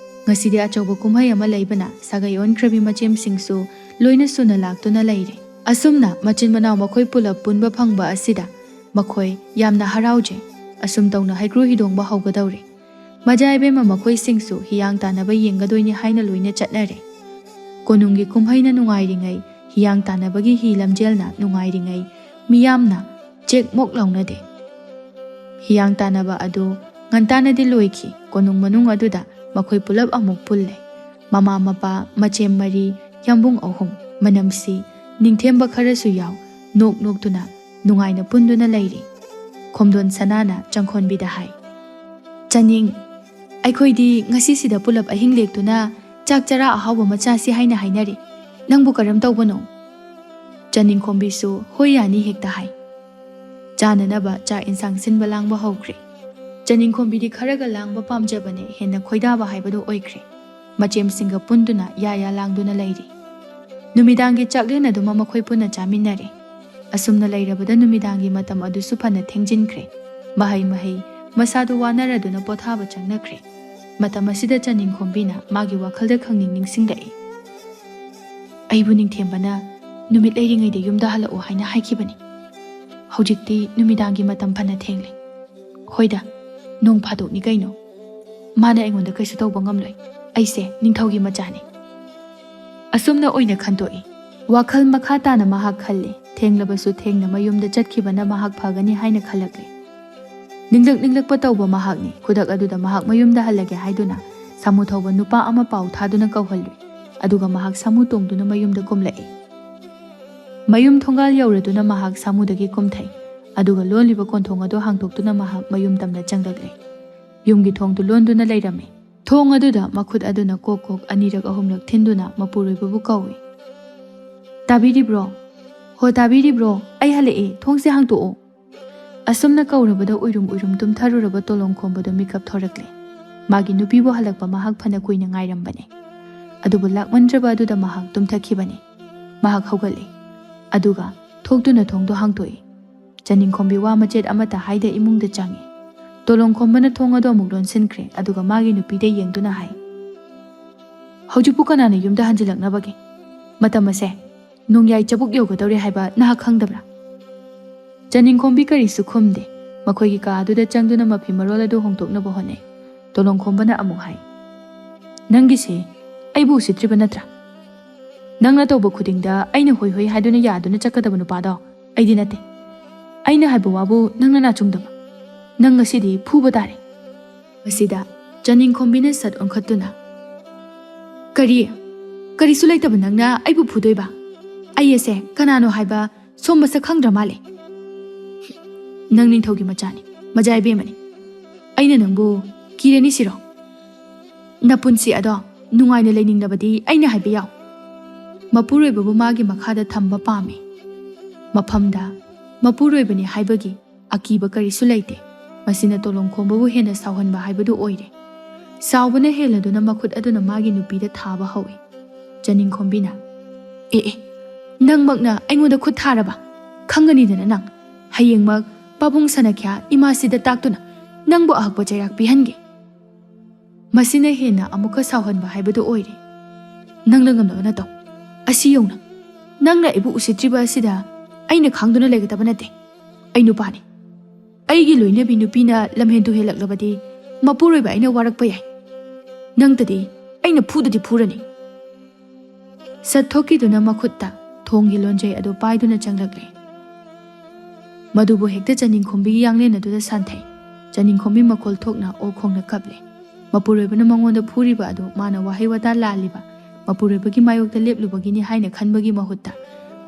ꯉꯁꯤꯗꯤ ꯑꯆꯧꯕ ꯀꯨꯝꯍꯩ ꯑꯃ ꯂꯩꯕꯅ ꯁꯥꯒꯩ ꯑꯣꯟꯈ꯭ꯔꯕꯤ ꯃꯆꯦꯝꯁꯤꯡꯁꯨ ꯂꯣꯏꯅ ꯁꯨꯅ ꯂꯥꯛꯇꯨꯅ ꯂꯩꯔꯦ꯫ ꯑꯁꯨꯝꯅ ꯃꯆꯤꯟ ꯃꯅꯥꯎ ꯃꯈꯣꯏ ꯄꯨꯂꯞ ꯄꯨꯟꯕ ꯐꯪꯕ ꯑꯁꯤꯗ ꯃꯈꯣꯏ ꯌꯥꯝꯅ ꯍꯔꯥꯎꯖꯩ꯫ ꯑꯁꯨꯝ ꯇꯧꯅ ꯍꯩꯀ꯭ꯔꯨ ꯍꯤꯗꯣꯡꯕ ꯍꯧꯒꯗꯧꯔꯦ꯫ ꯃꯖꯥ ꯏꯕꯦꯝꯃ ꯃꯈꯣꯏꯁꯤꯡꯁꯨ ꯍꯤꯌꯥꯡ ꯇꯥꯟꯅꯕ ꯌꯦꯡꯒꯗꯣꯏꯅꯤ ꯍꯥꯏꯅ ꯂꯣꯏꯅ ꯆꯠꯅꯔꯦ꯫ ꯀꯣꯅꯨꯡꯒꯤ ꯀꯨꯝꯍꯩꯅ ꯅꯨꯡꯉꯥꯏꯔꯤꯉꯩ, ꯍꯤꯌꯥꯡ ꯇꯥꯟꯅꯕꯒꯤ ꯍꯤ ꯂꯝꯖꯦꯜꯅ ꯅꯨꯡꯉꯥꯏꯔꯤꯉꯩ, ꯃꯤꯌꯥꯝꯅ ꯆꯦꯛ ꯃꯣꯛ ꯂꯥꯎꯅꯗꯦ꯫ ꯍꯤꯌꯥꯡ ꯇꯥꯟꯅꯕ ꯑꯗꯨ ꯉꯟꯇꯥꯅꯗꯤ ꯂꯣꯏꯈꯤ꯫ ꯀꯣꯅꯨꯡ ꯃꯅꯨꯡ ꯑꯗꯨꯗ ꯃꯈꯣꯏ ꯄꯨꯂꯞ ꯑꯃꯨꯛ ꯄꯨꯜꯂꯦ꯫ ꯃꯃꯥ ꯃꯄꯥ, ꯃꯆꯦꯝ ꯃꯔꯤ, ꯌꯥꯝꯕꯨꯡ ꯑꯍꯨꯝ, ꯃꯅꯝꯁꯤ ꯅꯤꯡꯊꯦꯝꯕ ꯈꯔꯁꯨ ꯌꯥꯎ, ꯅꯣꯛ ꯅꯣꯛꯇꯨꯅ ꯅꯨꯡꯉꯥꯏꯅ ꯄꯨꯟꯗꯨꯅ ꯂꯩꯔꯤ꯫ ꯈꯣꯝꯗꯣꯟ ꯁꯅꯥꯅ ꯆꯪꯈꯣꯟꯕꯤꯗ ꯍꯥꯏ, "ꯆꯅꯤꯡ, ꯑꯩꯈꯣꯏꯗꯤ ꯉꯁꯤꯁꯤꯗ ꯄꯨꯂꯞ ꯑꯍꯤꯡ ꯂꯦꯛꯇꯨꯅ ꯆꯥꯛ ꯆꯔꯥ ꯑꯍꯥꯎꯕ ꯑꯃ ꯆꯥꯁꯤ ꯍꯥꯏꯅ ꯍꯥꯏꯅꯔꯤ꯫ ꯅꯪꯕꯨ ꯀꯔꯝ ꯇꯧꯕꯅꯣ?" ꯆꯅꯤꯡꯈꯣꯝꯕꯤꯁꯨ "ꯍꯣꯏ, ꯌꯥꯅꯤ" ꯍꯦꯛꯇ ꯍꯥꯏ꯫ ꯆꯥꯅꯅꯕ ꯆꯥꯛ ꯏꯟꯁꯥꯡ ꯁꯤꯟꯕ ꯂꯥꯡꯕ ꯍꯧꯈ꯭ꯔꯦ꯫ ꯆꯅꯤꯡꯈꯣꯝꯕꯤꯗꯤ ꯈꯔꯒ ꯂꯥꯡꯕ ꯄꯥꯝꯖꯕꯅꯦ, ꯍꯦꯟꯅ ꯈꯣꯏꯗꯥꯕ ꯍꯥꯏꯕꯗꯨ ꯑꯣꯏꯈ꯭ꯔꯦ꯫ ꯃꯆꯦꯝꯁꯤꯡꯒ ꯄꯨꯟꯗꯨꯅ ꯌꯥ ꯌꯥ ꯂꯥꯡꯗꯨꯅ ꯂꯩꯔꯤ꯫ ꯅꯨꯃꯤꯗꯥꯡꯒꯤ ꯆꯥꯛꯂꯦꯟ ꯑꯗꯨꯃ ꯃꯈꯣꯏ ꯄꯨꯟꯅ ꯆꯥꯃꯤꯟꯅꯔꯦ꯫ ꯑꯁꯨꯝꯅ ꯂꯩꯔꯕꯗ ꯅꯨꯃꯤꯗꯥꯡꯒꯤ ꯃꯇꯝ ꯑꯗꯨꯁꯨ ꯐꯅ ꯊꯦꯡꯖꯤꯟꯈ꯭ꯔꯦ꯫ ꯃꯍꯩ ꯃꯍꯩ ꯃꯁꯥꯗꯨ ꯋꯥꯅꯔꯗꯨꯅ ꯄꯣꯊꯥꯕ ꯆꯪꯅꯈ꯭ꯔꯦ꯫ ꯃꯇꯝ ꯑꯁꯤꯗ ꯆꯅꯤꯡꯈꯣꯝꯕꯤꯅ ꯃꯥꯒꯤ ꯋꯥꯈꯜꯗ ꯈꯪꯅꯤꯡ ꯅꯤꯡꯁꯤꯡꯂꯛꯏ꯫ "ꯑꯩꯕꯨ ꯅꯤꯡꯊꯦꯝꯕꯅ ꯅꯨꯃꯤꯠ ꯂꯩꯔꯤꯉꯩꯗ ꯌꯨꯝꯗ ꯍꯜꯂꯛꯑꯣ ꯍꯥꯏꯅ ꯍꯥꯏꯈꯤꯕꯅꯤ꯫ ꯍꯧꯖꯤꯛꯇꯤ ꯅꯨꯃꯤꯗꯥꯡꯒꯤ ꯃꯇꯝ ꯐꯅ ꯊꯦꯡꯂꯦ꯫ ꯍꯣꯏꯗ, ꯅꯣꯡ ꯐꯥꯗꯣꯛꯅꯤ ꯀꯩꯅꯣ꯫ ꯃꯥꯅ ꯑꯩꯉꯣꯟꯗ ꯀꯩꯁꯨ ꯇꯧꯕ ꯉꯝꯂꯣꯏ꯫ ꯑꯩꯁꯦ ꯅꯤꯡꯊꯧꯒꯤ ꯃꯆꯥꯅꯤ"꯫ ꯑꯁꯨꯝꯅ ꯑꯣꯏꯅ ꯈꯟꯗꯣꯛꯏ꯫ ꯋꯥꯈꯜ ꯃꯈꯥ ꯇꯥꯅ ꯃꯍꯥꯛ ꯈꯜꯂꯤ꯫ ꯊꯦꯡꯂꯕꯁꯨ ꯊꯦꯡꯅ ꯃꯌꯨꯝꯗ ꯆꯠꯈꯤꯕꯅ ꯃꯍꯥꯛ ꯐꯒꯅꯤ ꯍꯥꯏꯅ ꯈꯜꯂꯛꯂꯤ꯫ ꯅꯤꯡꯂꯛ ꯅꯤꯡꯂꯛꯄ ꯇꯧꯕ ꯃꯍꯥꯛꯅꯤ꯫ ꯈꯨꯗꯛ ꯑꯗꯨꯗ ꯃꯍꯥꯛ ꯃꯌꯨꯝꯗ ꯍꯜꯂꯒꯦ ꯍꯥꯏꯗꯨꯅ ꯁꯥꯃꯨ ꯊꯧꯕ ꯅꯨꯄꯥ ꯑꯃ ꯄꯥꯎ ꯊꯥꯗꯨꯅ ꯀꯧꯍꯜꯂꯨꯏ꯫ ꯑꯗꯨꯒ ꯃꯍꯥꯛ ꯁꯥꯃꯨ ꯇꯣꯡꯗꯨꯅ ꯃꯌꯨꯝꯗ ꯀꯨꯝꯂꯛꯏ꯫ ꯃꯌꯨꯝ ꯊꯣꯡꯒꯥꯜ ꯌꯧꯔꯗꯨꯅ ꯃꯍꯥꯛ ꯁꯥꯃꯨꯗꯒꯤ ꯀꯨꯝꯊꯩ꯫ ꯑꯗꯨꯒ ꯂꯣꯜꯂꯤꯕ ꯀꯣꯟꯊꯣꯡ ꯑꯗꯨ ꯍꯥꯡꯗꯣꯛꯇꯨꯅ ꯃꯍꯥꯛ ꯃꯌꯨꯝ ꯇꯝꯅ ꯆꯪꯂꯛꯂꯦ꯫ ꯌꯨꯝꯒꯤ ꯊꯣꯡꯗꯨ ꯂꯣꯟꯗꯨꯅ ꯂꯩꯔꯝꯃꯤ꯫ ꯊꯣꯡ ꯑꯗꯨꯗ ꯃꯈꯨꯠ ꯑꯗꯨꯅ ꯀꯣꯛ ꯀꯣꯛ ꯑꯅꯤꯔꯛ ꯑꯍꯨꯝꯂꯛ ꯊꯤꯟꯗꯨꯅ ꯃꯄꯨꯔꯣꯏꯕꯕꯨ ꯀꯧꯏ꯫ "ꯇꯥꯕꯤꯔꯤꯕ꯭ꯔꯣ? ꯍꯣ, ꯇꯥꯕꯤꯔꯤꯕ꯭ꯔꯣ? ꯑꯩ ꯍꯜꯂꯛꯑꯦ, ꯊꯣꯡꯁꯦ ꯍꯥꯡꯇꯣꯛꯑꯣ"꯫ ꯑꯁꯨꯝꯅ ꯀꯧꯔꯕꯗ ꯎꯏꯔꯨꯝ ꯎꯏꯔꯨꯝ ꯇꯨꯝꯊꯔꯨꯔꯕ ꯇꯣꯂꯣꯡ ꯈꯣꯝꯕꯗꯨ ꯃꯤꯀꯞ ꯊꯣꯔꯛꯂꯦ꯫ ꯃꯥꯒꯤ ꯅꯨꯄꯤꯕꯨ ꯍꯜꯂꯛꯄ ꯃꯍꯥꯛ ꯐꯅ ꯀꯨꯏꯅ ꯉꯥꯏꯔꯝꯕꯅꯤ꯫ ꯑꯗꯨꯕꯨ ꯂꯥꯛꯃꯟꯗ꯭ꯔꯕ ꯑꯗꯨꯗ ꯃꯍꯥꯛ ꯇꯨꯝꯊꯈꯤꯕꯅꯤ꯫ ꯃꯍꯥꯛ ꯍꯧꯒꯠꯂꯦ꯫ ꯑꯗꯨꯒ ꯊꯣꯛꯇꯨꯅ ꯊꯣꯡꯗꯨ ꯍꯥꯡꯗꯣꯛꯏ꯫ ꯆꯅꯤꯡꯈꯣꯝꯕꯤ ꯋꯥ ꯃꯆꯦꯠ ꯑꯃꯠꯇ ꯍꯥꯏꯗ ꯏꯃꯨꯡꯗ ꯆꯪꯏ꯫ ꯇꯣꯂꯣꯡ ꯈꯣꯝꯕꯅ ꯊꯣꯡ ꯑꯗꯨ ꯑꯃꯨꯛ ꯂꯣꯟꯁꯤꯟꯈ꯭ꯔꯦ, ꯑꯗꯨꯒ ꯃꯥꯒꯤ ꯅꯨꯄꯤꯗ ꯌꯦꯡꯗꯨꯅ ꯍꯥꯏ, "ꯍꯧꯖꯤꯛꯄꯨ ꯀꯅꯥꯅ ꯌꯨꯝꯗ ꯍꯟꯖꯤꯜꯂꯛꯅꯕꯒꯦ? ꯃꯇꯝ ꯑꯁꯦ ꯅꯣꯡꯌꯥꯏ ꯆꯕꯨꯛ ꯌꯧꯒꯗꯧꯔꯦ ꯍꯥꯏꯕ ꯅꯍꯥꯛ ꯈꯪꯗꯕ꯭ꯔꯥ?" ꯆꯅꯤꯡꯈꯣꯝꯕꯤ ꯀꯔꯤꯁꯨ ꯈꯨꯝꯗꯦ꯫ ꯃꯈꯣꯏꯒꯤ ꯀꯥ ꯑꯗꯨꯗ ꯆꯪꯗꯨꯅ ꯃꯐꯤ ꯃꯔꯣꯜ ꯑꯗꯨ ꯍꯣꯡꯗꯣꯛꯅꯕ ꯍꯣꯠꯅꯩ꯫ ꯇꯣꯂꯣꯡ ꯈꯣꯝꯕꯅ ꯑꯃꯨꯛ ꯍꯥꯏ, "ꯅꯪꯒꯤꯁꯦ ꯑꯩꯕꯨ ꯎꯁꯤꯠꯇ꯭ꯔꯤꯕ ꯅꯠꯇ꯭ꯔꯥ? ꯅꯪꯅ ꯇꯧꯕ ꯈꯨꯗꯤꯡꯗ ꯑꯩꯅ ꯍꯣꯏ ꯍꯣꯏ ꯍꯥꯏꯗꯨꯅ ꯌꯥꯗꯨꯅ ꯆꯠꯀꯗꯕ ꯅꯨꯄꯥꯗꯣ ꯑꯩꯗꯤ ꯅꯠꯇꯦ꯫ ꯑꯩꯅ ꯍꯥꯏꯕ ꯋꯥꯕꯨ ꯅꯪꯅ ꯅꯥꯆꯨꯡꯗꯕ꯫ ꯅꯪ ꯉꯁꯤꯗꯤ ꯐꯨꯕ ꯇꯥꯔꯦ"꯫ ꯃꯁꯤꯗ ꯆꯅꯤꯡꯈꯣꯝꯕꯤꯅ ꯁꯠ ꯑꯣꯟꯈꯠꯇꯨꯅ, "ꯀꯔꯤ? ꯀꯔꯤꯁꯨ ꯂꯩꯇꯕ ꯅꯪꯅ ꯑꯩꯕꯨ ꯐꯨꯗꯣꯏꯕ? ꯑꯩ ꯑꯁꯦ ꯀꯅꯥꯅꯣ ꯍꯥꯏꯕ ꯁꯣꯝ ꯃꯁꯛ ꯈꯪꯗ꯭ꯔ ꯃꯥꯜꯂꯦ"꯫ "ꯅꯪ ꯅꯤꯡꯊꯧꯒꯤ ꯃꯆꯥꯅꯤ, ꯃꯖꯥ ꯏꯕꯦꯝꯃꯅꯤ꯫ ꯑꯩꯅ ꯅꯪꯕꯨ ꯀꯤꯔꯅꯤ ꯁꯤꯔꯣ? ꯅꯄꯨꯟꯁꯤ ꯑꯗꯣ ꯅꯨꯡꯉꯥꯏꯅ ꯂꯩꯅꯤꯡꯂꯕꯗꯤ ꯑꯩꯅ ꯍꯥꯏꯕ ꯌꯥꯎ"꯫ ꯃꯄꯨꯔꯣꯏꯕꯕꯨ ꯃꯥꯒꯤ ꯃꯈꯥꯗ ꯊꯝꯕ ꯄꯥꯝꯃꯤ꯫ ꯃꯐꯝꯗ ꯃꯄꯨꯔꯣꯏꯕꯅꯤ ꯍꯥꯏꯕꯒꯤ ꯑꯀꯤꯕ ꯀꯔꯤꯁꯨ ꯂꯩꯇꯦ꯫ ꯃꯁꯤꯅ ꯇꯣꯂꯣꯡ ꯈꯣꯝꯕꯕꯨ ꯍꯦꯟꯅ ꯁꯥꯎꯍꯟꯕ ꯍꯥꯏꯕꯗꯨ ꯑꯣꯏꯔꯦ꯫ ꯁꯥꯎꯕꯅ ꯍꯦꯜꯂꯗꯨꯅ ꯃꯈꯨꯠ ꯑꯗꯨꯅ ꯃꯥꯒꯤ ꯅꯨꯄꯤꯗ ꯊꯥꯕ ꯍꯧꯏ꯫ ꯆꯅꯤꯡꯈꯣꯝꯕꯤꯅ, "ꯑꯦ ꯑꯦ, ꯅꯪꯃꯛꯅ ꯑꯩꯉꯣꯟꯗ ꯈꯨꯠ ꯊꯥꯔꯕ? ꯈꯪꯒꯅꯤꯗꯅ ꯅꯪ꯫ ꯍꯌꯦꯡꯃꯛ ꯄꯥꯕꯨꯡ ꯁꯅꯈ꯭ꯌꯥ ꯏꯃꯥꯁꯤꯗ ꯇꯥꯛꯇꯨꯅ ꯅꯪꯕꯨ ꯑꯍꯛꯄ ꯆꯩꯔꯥꯛ ꯄꯤꯍꯟꯒꯦ꯫ ꯃꯁꯤꯅ ꯍꯦꯟꯅ ꯑꯃꯨꯛꯀ ꯁꯥꯎꯍꯟꯕ ꯍꯥꯏꯕꯗꯨ ꯑꯣꯏꯔꯦ꯫ ꯅꯪꯅ ꯉꯝꯅꯕ ꯅꯇꯧ꯫ ꯑꯁꯤ ꯌꯧꯅ ꯅꯪꯅ ꯑꯩꯕꯨ ꯎꯁꯤꯠꯇ꯭ꯔꯤꯕ ꯑꯁꯤꯗ ꯑꯩꯅ ꯈꯥꯡꯗꯨꯅ ꯂꯩꯒꯗꯕ ꯅꯠꯇꯦ꯫ ꯑꯩ ꯅꯨꯄꯥꯅꯤ꯫ ꯑꯩꯒꯤ ꯂꯣꯏꯅꯕꯤ ꯅꯨꯄꯤꯅ ꯂꯝꯍꯦꯟ ꯇꯨꯍꯦꯜꯂꯛꯂꯕꯗꯤ ꯃꯄꯨꯔꯣꯏꯕ ꯑꯩꯅ ꯋꯥꯔꯛꯄ ꯌꯥꯏ꯫ ꯅꯪꯇꯗꯤ ꯑꯩꯅ ꯐꯨꯗꯗꯤ ꯐꯨꯔꯅꯤ꯫" ꯁꯠ ꯊꯣꯛꯈꯤꯗꯨꯅ ꯃꯈꯨꯠꯇ ꯊꯣꯡꯒꯤ ꯂꯣꯟꯖꯩ ꯑꯗꯨ ꯄꯥꯏꯗꯨꯅ ꯆꯪꯂꯛꯂꯦ꯫ ꯃꯗꯨꯕꯨ ꯍꯦꯛꯇ ꯆꯅꯤꯡꯈꯣꯝꯕꯤꯒꯤ ꯌꯥꯡꯂꯦꯟ ꯑꯗꯨꯗ ꯁꯥꯟꯊꯩ꯫ ꯆꯅꯤꯡꯈꯣꯝꯕꯤ ꯃꯈꯣꯜ ꯊꯣꯛꯅ ꯑꯣ ꯈꯣꯡꯅ ꯀꯞꯂꯦ꯫ ꯃꯄꯨꯔꯣꯏꯕꯅ ꯃꯉꯣꯟꯗ ꯐꯨꯔꯤꯕ ꯑꯗꯨ ꯃꯥꯅ ꯋꯥꯍꯩ ꯋꯥꯇꯥ ꯂꯥꯜꯂꯤꯕ, ꯃꯄꯨꯔꯣꯏꯕꯒꯤ ꯃꯥꯌꯣꯛꯇ ꯂꯦꯞꯂꯨꯕꯒꯤꯅꯤ ꯍꯥꯏꯅ ꯈꯟꯕꯒꯤ ꯃꯍꯨꯠꯇ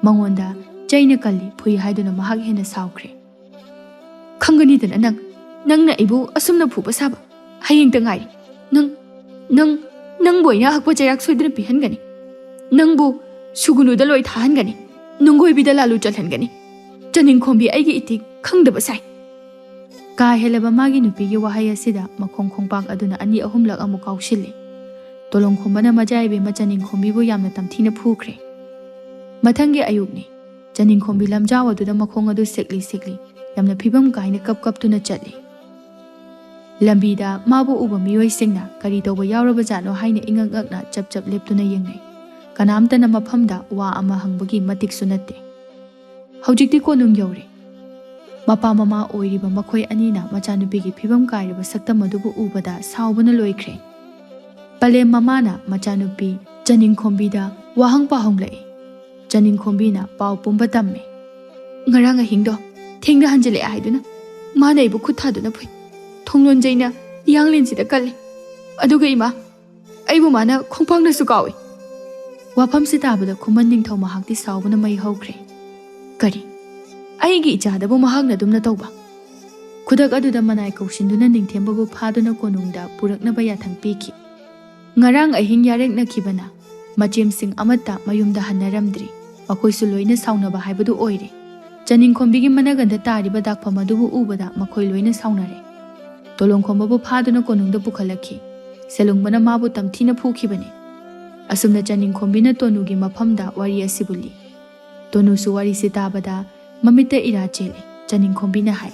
ꯃꯉꯣꯟꯗ ꯆꯩꯅ ꯀꯜꯂꯤ, ꯐꯨꯏ ꯍꯥꯏꯗꯨꯅ ꯃꯍꯥꯛ ꯍꯦꯟꯅ ꯁꯥꯎꯈ꯭ꯔꯦ꯫ "ꯈꯪꯒꯅꯤꯗꯅ ꯅꯪ, ꯅꯪꯅ ꯑꯩꯕꯨ ꯑꯁꯨꯝꯅ ꯐꯨꯕ ꯁꯥꯕ꯫ ꯍꯌꯦꯡꯇ ꯉꯥꯏꯔꯤ꯫ ꯅꯪ, ꯅꯪ, ꯅꯪꯕꯨ ꯑꯩꯅ ꯑꯍꯛꯄ ꯆꯩꯔꯥꯛ ꯁꯣꯏꯗꯅ ꯄꯤꯍꯟꯒꯅꯤ꯫ ꯅꯪꯕꯨ ꯁꯨꯒꯨꯅꯨꯗ ꯂꯣꯏ ꯊꯥꯍꯟꯒꯅꯤ꯫ ꯅꯨꯡꯒꯣꯏꯕꯤꯗ ꯂꯥꯂꯨ ꯆꯜꯍꯟꯒꯅꯤ꯫ ꯆꯅꯤꯡꯈꯣꯝꯕꯤ ꯑꯩꯒꯤ ꯏꯇꯤꯛ ꯈꯪꯗꯕ ꯁꯥꯏ꯫" ꯀꯥ ꯍꯦꯜꯂꯕ ꯃꯥꯒꯤ ꯅꯨꯄꯤꯒꯤ ꯋꯥꯍꯩ ꯑꯁꯤꯗ ꯃꯈꯣꯡ ꯈꯣꯡꯄꯥꯛ ꯑꯗꯨꯅ ꯑꯅꯤ ꯑꯍꯨꯝꯂꯛ ꯑꯃꯨꯛ ꯀꯥꯎꯁꯤꯜꯂꯤ꯫ ꯇꯣꯂꯣꯡꯈꯣꯝꯕꯅ ꯃꯆꯥ ꯏꯕꯦꯝꯃ ꯆꯅꯤꯡꯈꯣꯝꯕꯤꯕꯨ ꯌꯥꯝꯅ ꯇꯝꯊꯤꯅ ꯐꯨꯈ꯭ꯔꯦ꯫ ꯃꯊꯪꯒꯤ ꯑꯌꯨꯛꯅꯤ꯫ ꯆꯅꯤꯡꯈꯣꯝꯕꯤ ꯂꯝꯖꯥꯎ ꯑꯗꯨꯗ ꯃꯈꯣꯡ ꯑꯗꯨ ꯁꯤꯛꯂꯤ ꯁꯤꯛꯂꯤ, ꯌꯥꯝꯅ ꯐꯤꯕꯝ ꯀꯥꯏꯅ ꯀꯞ ꯀꯞꯇꯨꯅ ꯆꯠꯂꯤ꯫ ꯂꯝꯕꯤꯗ ꯃꯥꯕꯨ ꯎꯕ ꯃꯤꯑꯣꯏꯁꯤꯡꯅ ꯀꯔꯤ ꯇꯧꯕ ꯌꯥꯎꯔꯕꯖꯥꯠꯅꯣ ꯍꯥꯏꯅ ꯏꯉꯛ ꯉꯛꯅ ꯆꯞ ꯆꯞ ꯂꯦꯞꯇꯨꯅ ꯌꯦꯡꯅꯩ꯫ ꯀꯅꯥꯝꯇꯅ ꯃꯐꯝꯗ ꯋꯥ ꯑꯃ ꯍꯪꯕꯒꯤ ꯃꯇꯤꯛꯁꯨ ꯅꯠꯇꯦ꯫ ꯍꯧꯖꯤꯛꯇꯤ ꯀꯣꯅꯨꯡ ꯌꯧꯔꯦ꯫ ꯃꯄꯥ ꯃꯃꯥ ꯑꯣꯏꯔꯤꯕ ꯃꯈꯣꯏ ꯑꯅꯤꯅ ꯃꯆꯥꯅꯨꯄꯤꯒꯤ ꯐꯤꯕꯝ ꯀꯥꯏꯔꯕ ꯁꯛꯇꯝ ꯑꯗꯨꯕꯨ ꯎꯕꯗ ꯁꯥꯎꯕꯅ ꯂꯣꯏꯈ꯭ꯔꯦ꯫ ꯄꯂꯦꯝ ꯃꯃꯥꯅ ꯃꯆꯥꯅꯨꯄꯤ ꯆꯅꯤꯡꯈꯣꯝꯕꯤꯗ ꯋꯥꯍꯪ ꯄꯥꯎꯍꯪꯂꯛꯏ꯫ ꯆꯅꯤꯡꯈꯣꯝꯕꯤꯅ ꯄꯥꯎ ꯄꯨꯝꯕ ꯇꯝꯃꯦ꯫ "ꯉꯔꯥꯡ ꯑꯍꯤꯡꯗꯣ ꯊꯦꯡꯅ ꯍꯟꯖꯤꯜꯂꯛꯑꯦ ꯍꯥꯏꯗꯨꯅ ꯃꯥꯅ ꯑꯩꯕꯨ ꯈꯨꯠ ꯊꯥꯗꯨꯅ ꯐꯨꯏ꯫ ꯊꯣꯡꯂꯣꯟꯖꯩꯅ ꯌꯥꯡꯂꯦꯟꯁꯤꯗ ꯀꯜꯂꯤ꯫ ꯑꯗꯨꯒ ꯏꯃꯥ, ꯑꯩꯕꯨ ꯃꯥꯅ ꯈꯣꯡꯄꯥꯛꯅꯁꯨ ꯀꯥꯎꯏ꯫" ꯋꯥꯐꯝꯁꯤ ꯇꯥꯕꯗ ꯈꯨꯃꯟ ꯅꯤꯡꯊꯧ ꯃꯍꯥꯛꯇꯤ ꯁꯥꯎꯕꯅ ꯃꯩ ꯍꯧꯈ꯭ꯔꯦ꯫ "ꯀꯔꯤ? ꯑꯩꯒꯤ ꯏꯆꯥꯗꯕꯨ ꯃꯍꯥꯛꯅ ꯑꯗꯨꯝꯅ ꯇꯧꯕ?" ꯈꯨꯗꯛ ꯑꯗꯨꯗ ꯃꯅꯥꯏ ꯀꯧꯁꯤꯟꯗꯨꯅ ꯅꯤꯡꯊꯦꯝꯕꯕꯨ ꯐꯥꯗꯨꯅ ꯀꯣꯅꯨꯡꯗ ꯄꯨꯔꯛꯅꯕ ꯌꯥꯊꯪ ꯄꯤꯈꯤ꯫ ꯉꯔꯥꯡ ꯑꯍꯤꯡ ꯌꯥꯔꯦꯛꯅꯈꯤꯕꯅ ꯃꯆꯦꯝꯁꯤꯡ ꯑꯃꯠꯇ ꯃꯌꯨꯝꯗ ꯍꯟꯅꯔꯝꯗ꯭ꯔꯤ꯫ ꯃꯈꯣꯏꯁꯨ ꯂꯣꯏꯅ ꯁꯥꯎꯅꯕ ꯍꯥꯏꯕꯗꯨ ꯑꯣꯏꯔꯦ꯫ ꯆꯅꯤꯡꯈꯣꯝꯕꯤꯒꯤ ꯃꯅꯒꯟꯗ ꯇꯥꯔꯤꯕ ꯗꯥꯛꯐꯝ ꯑꯗꯨꯕꯨ ꯎꯕꯗ ꯃꯈꯣꯏ ꯂꯣꯏꯅ ꯁꯥꯎꯅꯔꯦ꯫ ꯇꯣꯂꯣꯡꯈꯣꯝꯕꯕꯨ ꯐꯥꯗꯨꯅ ꯀꯣꯅꯨꯡꯗ ꯄꯨꯈꯠꯂꯛꯈꯤ꯫ ꯁꯦꯂꯨꯡꯕꯅ ꯃꯥꯕꯨ ꯇꯝꯊꯤꯅ ꯐꯨꯈꯤꯕꯅꯤ꯫ ꯑꯁꯨꯝꯅ ꯆꯅꯤꯡꯈꯣꯝꯕꯤꯅ ꯇꯣꯅꯨꯒꯤ ꯃꯐꯝꯗ ꯋꯥꯔꯤ ꯑꯁꯤꯕꯨ ꯂꯤ꯫ ꯇꯣꯅꯨꯁꯨ ꯋꯥꯔꯤꯁꯤ ꯇꯥꯕꯗ ꯃꯃꯤꯠꯇ ꯏꯔꯥ ꯆꯦꯜꯂꯤ꯫ ꯆꯅꯤꯡꯈꯣꯝꯕꯤꯅ ꯍꯥꯏ,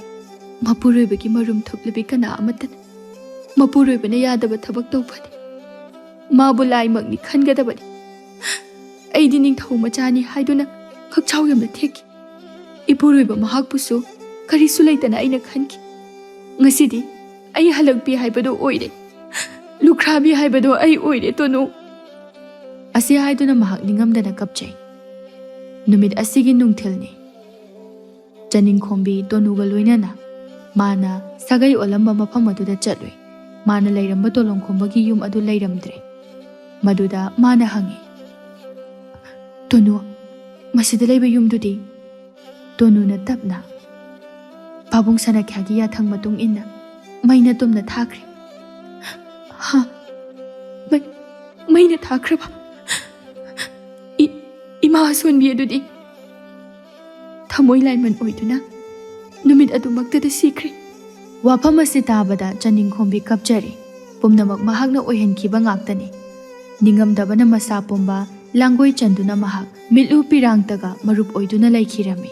"ꯃꯄꯨꯔꯣꯏꯕꯒꯤ ꯃꯔꯨꯝ ꯊꯨꯞꯂꯕꯤ ꯀꯅꯥ ꯑꯃꯠꯇꯅ ꯃꯄꯨꯔꯣꯏꯕꯅ ꯌꯥꯗꯕ ꯊꯕꯛ ꯇꯧꯕꯅꯤ꯫ ꯃꯥꯕꯨ ꯂꯥꯏꯃꯛꯅꯤ ꯈꯟꯒꯗꯕꯅꯤ꯫ ꯑꯩꯗꯤ ꯅꯤꯡꯊꯧ ꯃꯆꯥꯅꯤ ꯍꯥꯏꯗꯨꯅ ꯈꯛꯆꯥꯎ ꯌꯥꯝꯅ ꯊꯦꯛꯈꯤ꯫ ꯏꯄꯨꯔꯣꯏꯕ ꯃꯍꯥꯛꯄꯨꯁꯨ ꯀꯔꯤꯁꯨ ꯂꯩꯇꯅ ꯑꯩꯅ ꯈꯟꯈꯤ꯫ ꯉꯁꯤꯗꯤ ꯑꯩ ꯍꯜꯂꯛꯄꯤ ꯍꯥꯏꯕꯗꯨ ꯑꯣꯏꯔꯦ꯫ ꯂꯨꯈ꯭ꯔꯥꯕꯤ ꯍꯥꯏꯕꯗꯨ ꯑꯩ ꯑꯣꯏꯔꯦ, ꯇꯣꯅꯨ"꯫ ꯑꯁꯤ ꯍꯥꯏꯗꯨꯅ ꯃꯍꯥꯛ ꯅꯤꯡꯉꯝꯗꯅ ꯀꯞꯆꯩ꯫ ꯅꯨꯃꯤꯠ ꯑꯁꯤꯒꯤ ꯅꯨꯡꯊꯤꯜꯅꯤ꯫ ꯆꯅꯤꯡꯈꯣꯝꯕꯤ ꯇꯣꯅꯨꯒ ꯂꯣꯏꯅꯅ ꯃꯥꯅ ꯁꯥꯒꯩ ꯑꯣꯜꯂꯝꯕ ꯃꯐꯝ ꯑꯗꯨꯗ ꯆꯠꯂꯨꯏ꯫ ꯃꯥꯅ ꯂꯩꯔꯝꯕ ꯇꯣꯂꯣꯡꯈꯣꯝꯕꯒꯤ ꯌꯨꯝ ꯑꯗꯨ ꯂꯩꯔꯝꯗ꯭ꯔꯦ꯫ ꯃꯗꯨꯗ ꯃꯥꯅ ꯍꯪꯉꯤ, "ꯇꯣꯅꯨ, ꯃꯁꯤꯗ ꯂꯩꯕ ꯌꯨꯝꯗꯨꯗꯤ?" ꯇꯣꯅꯨꯅ ꯇꯞꯅ, "ꯄꯥꯕꯨꯡ ꯁꯅꯥꯈ꯭ꯌꯥꯒꯤ ꯌꯥꯊꯪ ꯃꯇꯨꯡ ꯏꯟꯅ ꯃꯩꯅ ꯇꯨꯝꯅ ꯊꯥꯈ꯭ꯔꯦ"꯫ "ꯍꯥ? ꯃꯩ, ꯃꯩꯅ ꯊꯥꯈ꯭ꯔꯕ? ꯏ-, ꯏꯃꯥ ꯑꯁꯣꯟꯕꯤ ꯑꯗꯨꯗꯤ?" "ꯊꯃꯣꯏ ꯂꯥꯏꯃꯟ ꯑꯣꯏꯗꯨꯅ ꯅꯨꯃꯤꯠ ꯑꯗꯨꯃꯛꯇꯗ ꯁꯤꯈ꯭ꯔꯦ"꯫ ꯋꯥꯐꯝ ꯑꯁꯤ ꯇꯥꯕꯗ ꯆꯅꯤꯡꯈꯣꯝꯕꯤ ꯀꯞꯆꯔꯦ꯫ ꯄꯨꯝꯅꯃꯛ ꯃꯍꯥꯛꯅ ꯑꯣꯏꯍꯟꯈꯤꯕ ꯉꯥꯛꯇꯅꯤ꯫ ꯅꯤꯡꯉꯝꯗꯕꯅ ꯃꯁꯥ ꯄꯨꯝꯕ ꯂꯥꯡꯒꯣꯏ ꯆꯟꯗꯨꯅ ꯃꯍꯥꯛ ꯃꯤꯠꯂꯨ ꯄꯤꯔꯥꯡꯇꯒ ꯃꯔꯨꯞ ꯑꯣꯏꯗꯨꯅ ꯂꯩꯈꯤꯔꯝꯃꯤ꯫